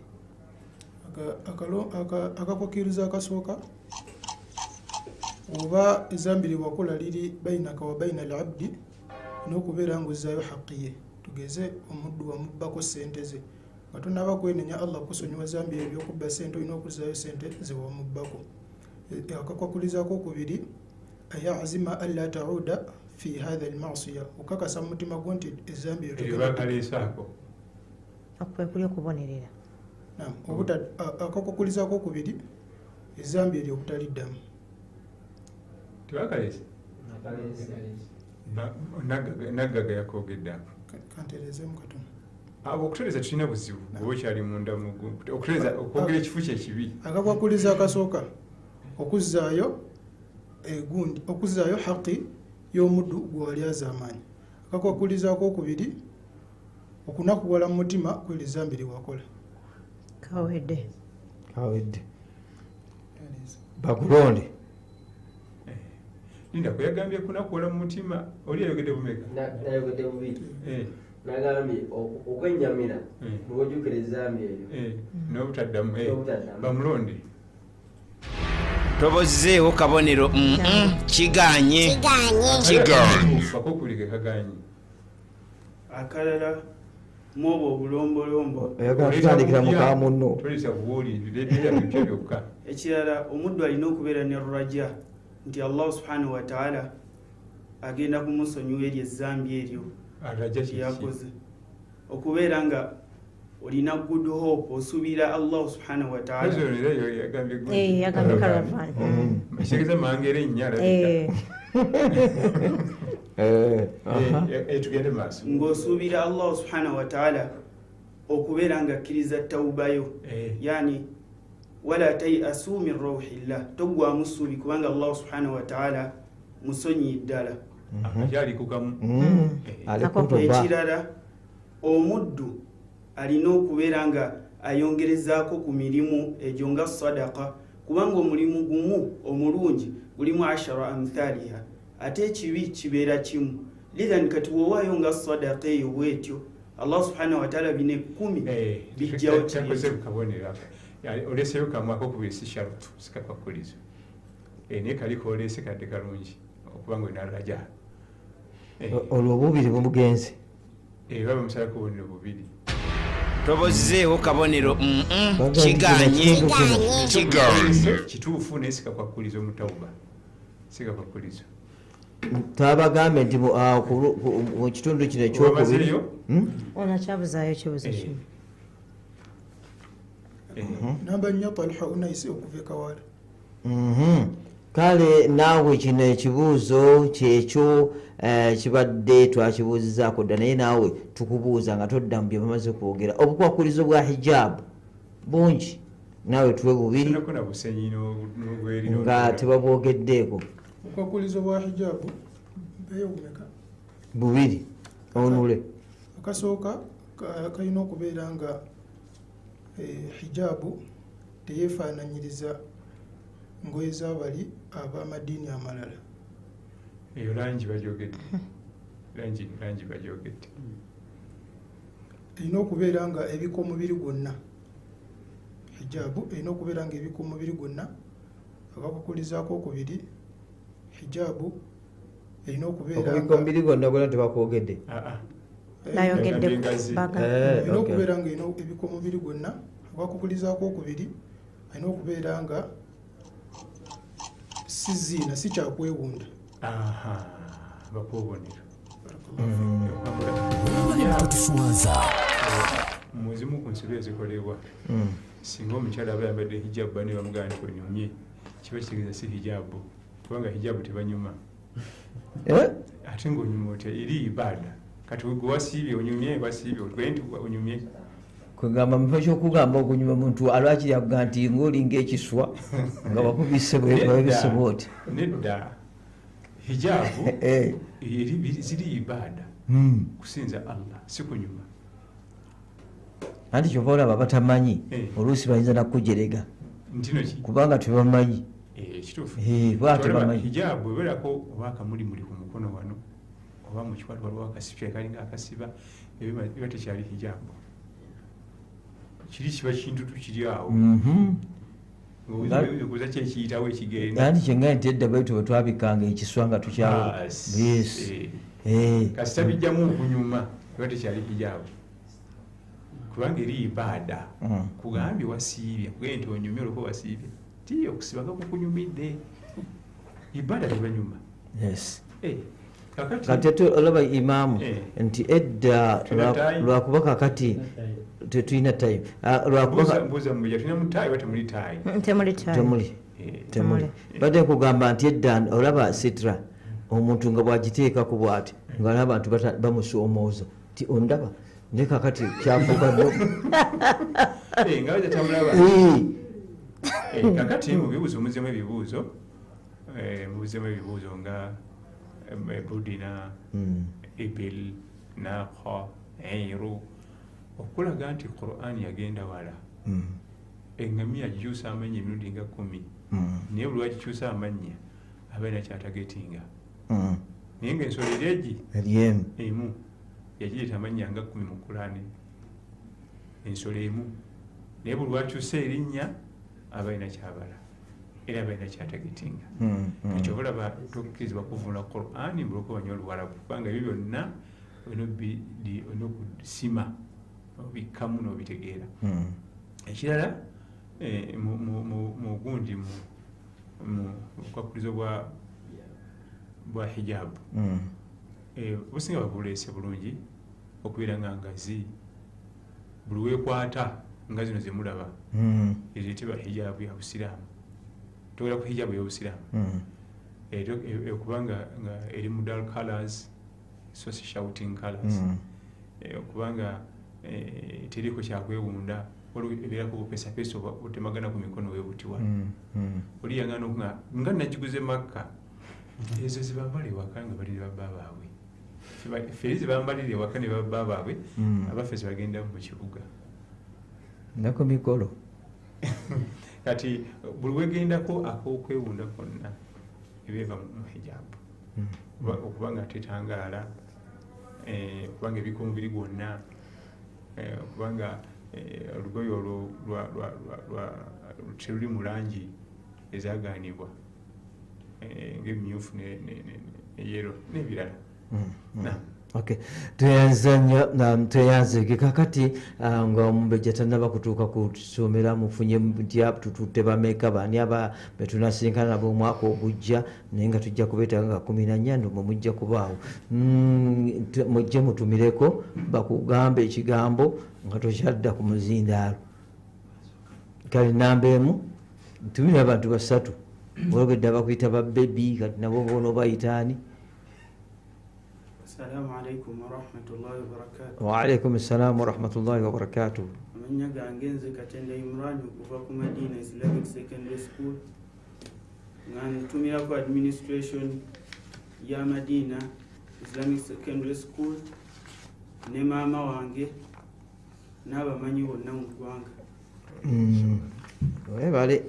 Akakwakirizo akasooka, oba ezambi lye wakola liri bainaka wa baina al-abdi, n'okubeera ng'ozzaayo haqi ye. Tugeze omuddu wamubbako ssente ze, nga tonaba kwenenya Allah kusonyiwa zambi ebyokubba ssente, olina okuzzaayo ssente ze wamubbako. Akakwakulizo akokubiri, ayazima alla tauda fi hatha almasiya, okakasa mu mutima gwo nti ezambi eryo bakaleesaako. Okwe kuli okubonerera. Akakwakulizo akokubiri, ezambi eryo obutaliddamu. Tebakaleese? Naggaga yakoogedde ako. Kantereezeemu katono. Abo okutereeza tulina buzibu bw'oba okyali munda mu okutereeza okwogera ekifu kye kibi. Akakwakulizo akasooka, okuzzaayo egundi, okuzzaayo haqi y'omuddu gwe wali azaamaanyi. Akakwakulizo akookubiri, okunakuwala mu mutima kweri zambi lye wakola. Kawedde. Kawedde. Bakulonde. Linda kuyagambye kunakuwala mu mutima, oli yayogedde bumeka? Nayogedde bubiri. Nagambye okwennyamira bw'ojjukira ezambi eryo. N'obutaddamu. Bamulonde. Tobozzeewo kabonero kiganye. Kiganye. Akokubiri ke kaganye. Akalala mwobo obulombolombo. Tutandikira mu ka munno. Tolisa kuwuli bireetera bipya byokka. Ekirala omuddu alina okubeera ne raja nti Allah subhanahu wa ta'ala agenda kumusonyiwa eryo ezambi eryo. Yakoze okubeera nga olina good hope, osuubira Allah subhanahu wa ta'ala. Yagambye caravan. Ekitegeeza mangere nnya alabika. Tugende maaso. Ng'osuubira Allah subhanahu wa ta'ala okubeera nga akkiriza tawubayo, yani wala tayasu min rauhillah, toggwamu ssuubi kubanga Allah subhanahu wa ta'ala musonyiyi ddala. Ekirala omuddu alina okubeera nga ayongerezaako ku mirimu egyo nga sadaka, kubanga omulimu gumu omulungi gulimu 10 amthaliha, ate ekibi kibeera kimu. Lidhan kati woowaayo nga sadaka eyo bwetyo Allah subhanahu wa ta'ala bino 10 bijjawo. Kyakoze ku kabonero ako oleseyo kamu akokubiri si sharutu sikakwakulizo, naye kaliko oleese kadde kalungi okubanga olina raja. Olwo obubiri bumugenze. Baba musalako obubonero bubiri. Tobozzeewo kabonero kiganye. Kiganye. Kituufu naye sikakwakulizo mu tawuba. Sikakwakulizo. Twabagambe nti mu kitundu kino ekyokubiri. Ono akyabuzaayo ekibuuzo kimu. Namba 4 Talha Unaisi okuva e Kawaala. Kale naawe kino ekibuuzo kyekyo kibadde twakibuuzizaako dda, naye naawe tukubuuza nga todda mu bye bamaze kwogera. Obukwakulizo bwa hijabu bungi, naawe tuwe bubiri nga tebabwogeddeeko. Obukwakulizo bwa hijabu mpeeyo bumeka? Bubiri onule. Akasooka kalina okubeera nga hijabu teyeefaananyiriza ngoye z'abali ab'amadiini amalala. Eyo langi bagyogedde. Langi bagyogedde. Erina okubeera nga ebika omubiri gwonna. Hijabu erina okubeera nga ebika omubiri gwonna. Akakukulizaako okubiri, hijabu erina okubeera nga okubika omubiri gwonna gwonna tebakwogedde. Nayogedde erina okubeera nga ebika omubiri gwonna. Akakukulizaako okubiri, erina okubeera nga si ziina, si kyakwewunda. Bakuobonero. Totuswaza. Muzimu ku nsobi ezikolebwa, singa omukyala aba ayambadde hijabu banne bamugamba nti onyumye, kiba kitegeeza si hijabu, kubanga hijabu tebanyuma. Ate ng'onyuma otya? Eri ibaada. Kati gwe wasiibye onyumye, wasiibye otugende nti onyumye. Kugamba mu kifo ky'okugamba okunyuma muntu alwakiri akuga nti ng'olinga ekiswa nga bakubise bwebise bw'oti. Nedda. Hijabu ziri ibaada, kusinza Allah, si kunyuma. Anti kyova olaba batamanyi oluusi bayinza nakujerega kubanga tebamanyi. Kituufu. Tebamanyi. Hijabu ebeerako oba akamulimuli ku mukono wano oba mu kikwatu waliwo akasipya kalinga akasiba, eba tekyali hijabu. Kiri kiba kintutu kiri awo. Ng'obuuza ki ekiyitawo ekigenda. Anti kyenga nti edda bwe tutyo twabikanga ekiswa nga tukyawo. Yes. Kasita bijjamu okunyuma eba tekyali hijabu. Kubanga eri ibaada. Kugambye wasiibye, kugambye nti onyumye olwokuba wasiibye. Ti okusiba nga kukunyumidde. Ibaada tebanyuma. Yes. Kati olaba imaamu nti edda lwakuba kakati tetulina time. Temuli. Badde kugamba nti edda olaba sitra omuntu nga bw'agiteekako bw'ati nga n'abantu bamusoomooza ti ondaba naye kakati kyafuuka ddo. Nga bajatamulaba. Kakati mu bibuuzo muzzemu ebibuuzo, mubuuzeemu ebibuuzo nga Budina, Ibil, Naqa, Eiru, okulaga nti Qur'an yagenda wala. Engamiya gikyusa amannya emirundi nga 10. Naye buli lwagikyusa amannya abeera kyatagetinga. Naye ng'ensolo eri egi emu yagireeta amannya nga 10 mu Qur'an, ensolo emu. Naye buli lwakyusa erinnya abalina kyabala era abalina kyatagetinga. Ekyo olaba tokkirizibwa kuvvuunula Qur'an mbuloko banywa Oluwarabu, kubanga ebyo byonna olina okusima obikkamu n'obitegeera. Ekirala mu gundi mu bukwakulizo bwa hijabu, businga babuleese bulungi okubeera nga ngazi, buli weekwata nga zino zemulaba ereetebwa hijabu ya Busiraamu. Togera ku hijabu y'Obusiraamu okubanga nga eri mu dull colors, so si shouting colors, okubanga teriko kyakwewunda, ebeerako bupesapesa obutemagana ku mikono weebutiwa. Oli yagaana nga nagiguze Makka, ezo zibambala ewaka nga bali ne babba baabwe. Ffe eri zibambalira ewaka ne babba baabwe, abaffe zibagenda mu kibuga nako mikolo. Kati buli wegendako ak'okwewunda konna ebeeva mu hijabu, okubanga tetangaala, okubanga ebika omubiri gwonna, okubanga olugoye olwo teruli mu langi ezagaanibwa ng'emyufu ne yero n'ebirala. Okay, tweyanza nnyo, tweyanzege. Kakati nga omumbejja tannaba kutuuka ku ssomero, mufunye mutya? Tututte bameka? Baani aba betunasinkana nabo omwaka ogujja? Naye nga tujja kubeetaaga nga 14 nno mujja kubaawo. Mujje mutumireko bakugambe ekigambo nga tokyadda ku muzindaalo. Kale namba emu ntumire abantu 3, olwogedde abakuyita ba bebi, kati nabo boona obayita ani? Assalamu alaikum warahmatullahi wabarakatuh. Wa alaikum assalam warahmatullahi wabarakatuh. Amannya gange nze Katende Imran okuva ku Madina Islamic Secondary School, nga ntumirako administration ya Madina Islamic Secondary School ne maama wange n'abamanyi bonna mu ggwanga. Webale.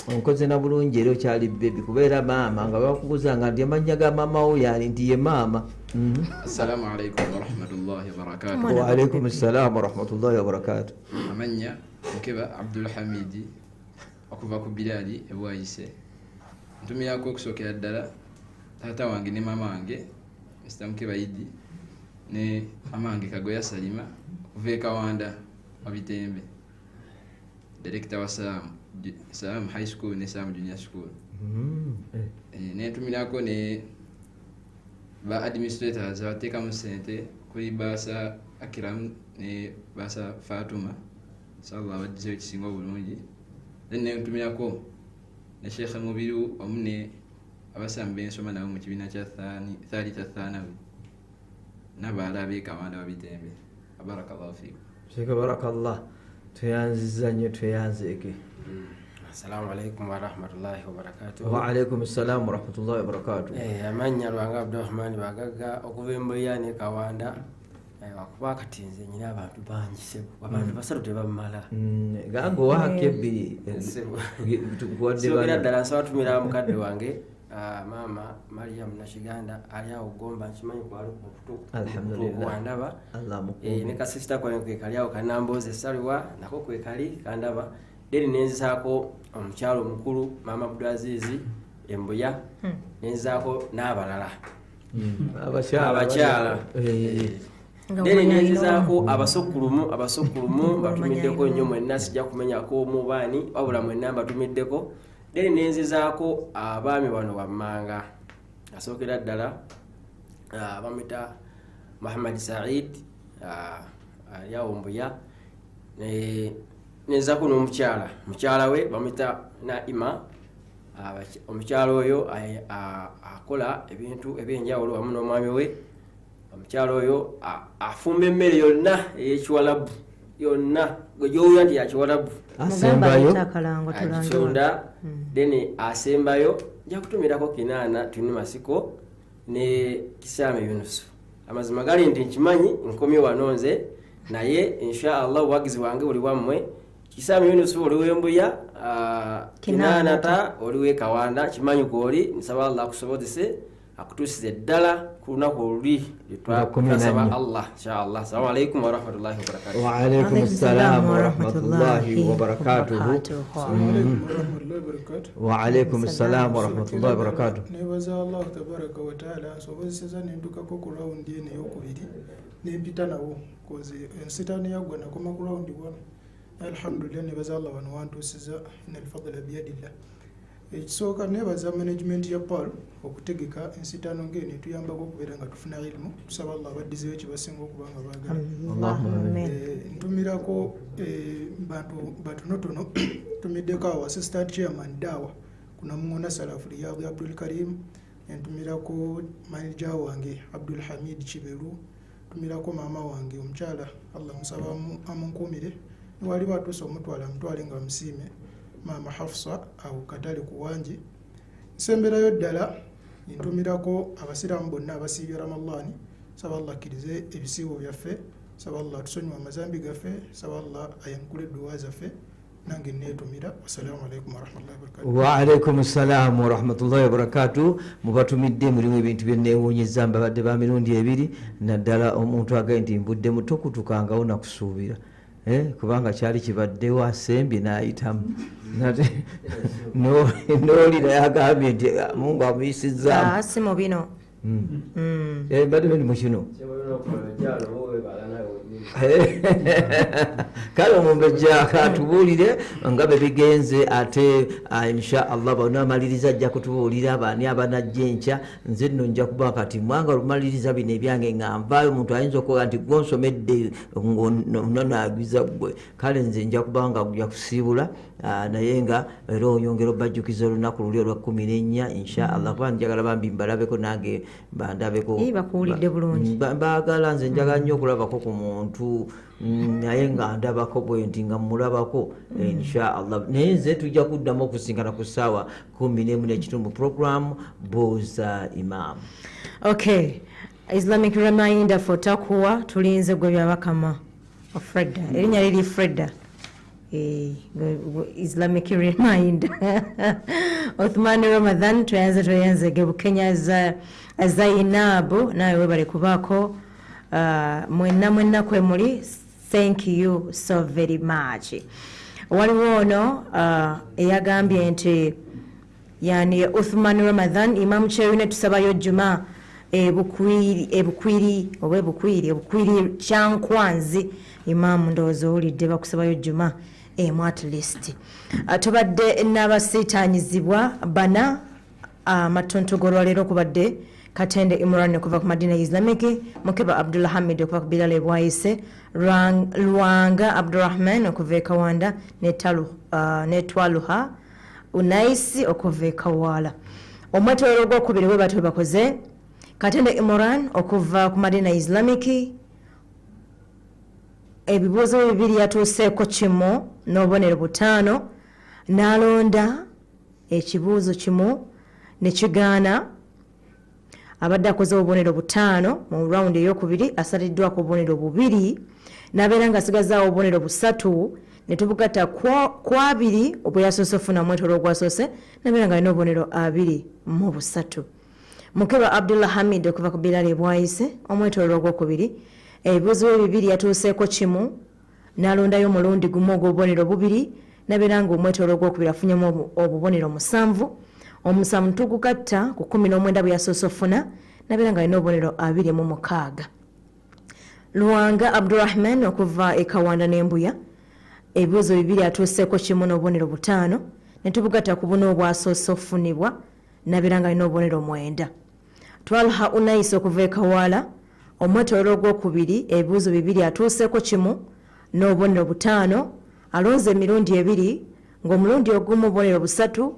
Onkoze na bulungi era okyali bebi, kubeera maama nga bakubuzanga nti amannya ga maama wo yaani nti ye maama. Assalamu alaikum warahmatullahi wabarakatuh. Wa alaikum assalam warahmatullahi wabarakatuh. Amannya Mukeba Abdulhamidi okuva ku Bilali ebwayise. Ntumirako okusookera ddala taata wange ne maama wange Mr. Mukeba Idi ne mama wange Kagoya Salima okuva e Kawanda Wabitembe, director wa Salam High School ne Salam Junior School. Nentumirako ne ba administrators abateekamu ssente kuli Basa Akiram ne Basa Fatuma, inshallah abaddizeyo ekisinga obulungi. Then nentumirako ne Sheikh Mubiru wamu ne abasamba bensoma nabo mu kibiina kya Thalitha Thanawi n'abalala ab'e Kawanda Wabitembe. Barakallahu fiikum. Sheikh barakallah, tweyanzizza nnyo, tweyanzeeke. Assalamu alaikum warahmatullahi wabarakatuh. Wa alaikum assalam warahmatullahi wabarakatuh. Amannya Lwanga Abdurahman Bagagga okuva e Mbuya ne Kawanda. Wakuba kati nze nyina abantu bangi ssebo, abantu 3 tebamala. Gamba owaako 2 tukuwadde. Ddala nsaba tumira mukadde wange maama Mariam Nakiganda ali awo Gomba, nkimanyi kwali kuwandaba. Ne kasisita kwange kwe kali awo Kanamboze Saliwa nako kwe kali kandaba. Then nenzisaako omukyalo omukulu maama Abdulaziz Embuya, nenzisaako n'abalala abakyala. Then nenzisaako abasokkulumu batumiddeko nnyo mwenna, sijja kumenyako omubaani wabula mwenna mbatumiddeko. Then nenzizaako abaami bano wammanga, asookera ddala bamuyita Muhammad Said ali awo Mbuya, nenzaako n'omukyala, mukyala we bamuyita Naima. Omukyala oyo akola ebintu ebyenjawulo wamu n'omwami we. Omukyala oyo afumba emmere yonna ey'ekiwalabu yonna, gwe gy'owulira nti ya kiwalabu asembayo agitunda. Then asembayo Nja kutumirako Kinaana Tuni Masiko ne Kisame Yunusu. Amazima gali nti nkimanyi nkomye wano nze, naye insha Allah obuwagizi bwange buli wammwe. Kisame Yunusu oli w'Embuya, Kinaana ta oli w'e Kawanda, kimanyi kw'oli, nsaba Allah akusobozese akutuusize ddala ku lunaku oluli lwe twasaba Allah insha Allah. Assalamu alaikum warahmatullahi wabarakatuh. Wa alaikum assalam wa rahmatullahi wa barakatuhu. Wa alaikum assalam wa rahmatullahi wa barakatuh. Nebaza Allah tabaraka wa taala nsobozeseza nentukako ku rawundi eno eyokubiri nempita nawo koze ensitaani yaggwa nakoma ku rawundi wano. Alhamdulillah, nebaza Allah wano wantuusiza, innal fadla biyadillah. Ekisooka nebaza management ya Pearl okutegeka ensitaano ng'eno etuyambako okubeera nga tufuna ilimu. Tusaba Allah abaddizeeyo kyebasinga okuba nga baagala. Ntumirako bantu batonotono. Ntumiddeko awo assistant chairman Dawa Kunamungona Salafu Riyadh Abdul Karim, ntumirako manager wange Abdul Hamid Kiberu, ntumirako maama wange omukyala, Allah musaba amunkuumire, niwaliba atuuse omutwala mutwale nga musiime, maama Hafsa awo Katale Kuwangi. Nsemberayo ddala ntumirako abasiraamu bonna abasiibye Ramadhaani. Saba Allah akkirize ebisiibo byaffe, saba Allah atusonyiwe amazambi gaffe, saba Allah ayanukule edduwa zaffe. Nange neetumira. Wassalaamu alaikum warahmatullahi wabarakatuh. Wa alaikum assalaamu warahmatullahi wabarakatuh. Mubatumidde mulimu ebintu byenneewuunyizza, mbabadde ba mirundi ebiri, naddala omuntu agambye nti mbudde muto kutukangawo nakusuubira, kubanga kyali kibaddewo asembye n'ayitamu n'oli naye agambye nti Mungu amuyisizzaamu. Si mu bino. Mbadde ndi mu kino. Kale omumbejja atubuulire nga bwe bigenze, ate insha Allah bw'onaamaliriza ajja kutubuulira baani abanajja enkya. Nze nno nja kuba kati mwanga olumaliriza bino ebyange nga nvaayo, omuntu ayinza okuba nti gw'onsomedde ng'ononaagiza ggwe. Kale nze nja kuba nga nja kusiibula, naye nga era oyongera obajjukiza olunaku luli olwa 14 insha Allah, kuba njagala bambi mbalabeko nange bandabeko. Bakuwulidde bulungi. Mbaagala nze njagala nnyo okulabako ku muntu, naye nga ndabako bwe nti nga mulabako insha Allah. Naye nze tujja kuddamu okusinkana ku ssaawa 11:15 mu program Buuza Imam. Okay, Islamic reminder for Taqwa, tulinze gwe byabakama Freda, erinnya liri Freda. Islamic reminder. Othman Ramadhan tweyanze tweyanze Gebukenya Zainabu nawe webale kubaako. Mwenna mwenna kwe muli, thank you so very much. Waliwo ono eyagambye nti yani Uthman Ramadhan Imam Kyeyune tusabayo Juma ebukwiri oba ebukwiri Kyankwanzi. Imam ndowooza owulidde bakusabayo Juma emu at least. Tubadde n'abasiitaanyizibwa bana amatonto g'olwaleero kubadde Katende Imran okuva ku Madina Islamic, Mukeba Abdullah Hamid okuva ku Bilal Bwayise, Lwanga Abdurrahman okuva e Kawanda, ne Twaluha Unaisi okuva e Kawala. Omwetooloolo ogwokubiri bwe batyo bakoze Katende Imran okuva ku Madina Islamic, ebibuuzo bibiri yatuuseeko kimu n'obubonero 5, n'alonda ekibuuzo kimu ne kigaana. Abadde akoze obubonero 5 mu rawundi eyokubiri, asaliddwako obubonero 2, n'abeera ng'asigazaawo obubonero 3, ne tubugatta ku 2 obwe yasoose ofuna omwetooloolo ogwasoose, n'abeera ng'alina obubonero 23. Mukeba Abdullah Hamid okuva ku Bilal Bwayise, omwetooloolo ogwokubiri, ebibuuzo bibiri yatuuseeko kimu, n'alondayo omulundi gumu ogw'obubonero 2, n'abeera ng'omwetooloolo ogwokubiri afunyemu obubonero 7. Omusanvu tugugatta ku 19 bwe yasoose ofuna, n'abeera ng'alina obubonero 26. Lwanga Abdurrahman okuva e Kawanda n'Embuya, ebibuuzo bibiri atuuseeko kimu n'obubonero 5, ne tubugatta ku buno obwasoose ofunibwa, n'abeera ng'alina obubonero 9. Twalha Unaisi okuva e Kawala, omwetooloolo ogwokubiri, ebibuuzo bibiri atuuseeko kimu n'obubonero 5, alonze emirundi ebiri, ng'omulundi ogumu obubonero 3,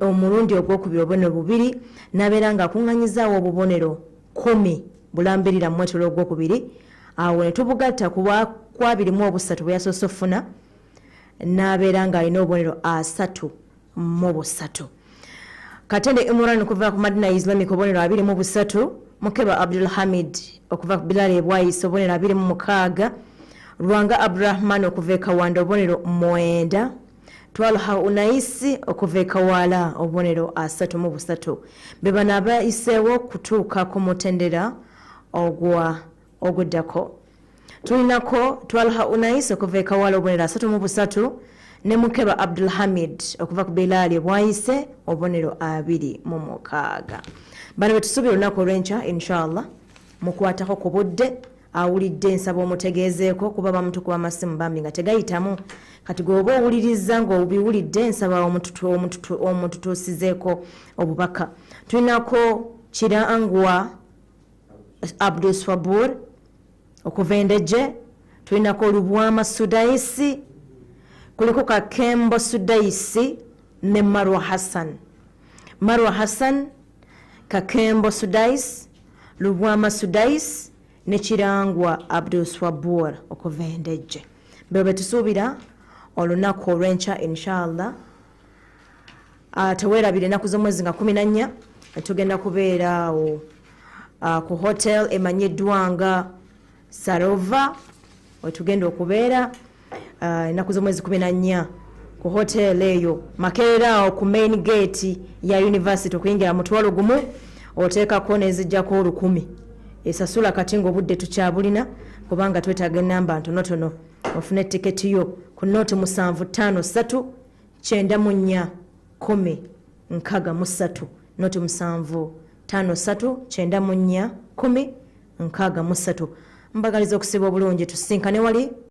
omulundi ogwokubiri obubonero 2, n'abeera ng'akuŋŋaanyizaawo obubonero 10 bulambirira mu mwetooloolo ogwokubiri. Awo ne tubugatta ku 23 bwe yasoose ofuna, n'abeera ng'alina obubonero 33. Katende Imran okuva ku Madina Islamic obubonero 23, Mukeba Abdul Hamid okuva ku Bilal Ebwayise obubonero 26, Lwanga Abdurahman okuva e Kawanda obubonero 9, Twalha Unaisi okuva e Kawaala obubonero 33. Be bano abayiseewo kutuuka ku mutendera oguddako. Tulinako Twalha Unais okuva e Kawaala obubonero 33 ne Mukeba Abdul Hamid okuva ku Bilal Ebwayise obubonero 26. Bano betusuubira olunaku olw'enkya inshallah mukwatako ku budde. Awulidde nsaba omutegeezeeko kuba bamutukuba amasimu bambi nga tegayitamu. Kati gweoba owuliriza ng'obiwulidde nsaba omututuusizeeko obubaka. Tulinako Kirangwa Abdul Swabur okuva Endeje, tulinako Lubwama Sudaisi, kuliko Kakembo Sudaisi ne Marwa Hassan. Marwa Hassan, Kakembo Sudais, Lubwama Sudais ne Kirangwa Abdul Swabur okuva Endeje. Bwe betusuubira olunaku olw'enkya inshallah. Teweerabira ennaku z'omwezi nga 14 tugenda kubeera awo ku hotel emanyiddwa nga Sarova wetugenda okubeera ennaku z'omwezi 14 ku hotel eyo Makerere awo ku main gate ya university okuyingira 10,000 oteekako n'ezijjako 1,000. Esasula kati ng'obudde tukyabulina kubanga twetaaga enamba ntonotono. Ofune tiketi yo ku noti 753 94 10 63, noti 753 94 10 63. Mbagaliza okusiba obulungi, tusinkane wali.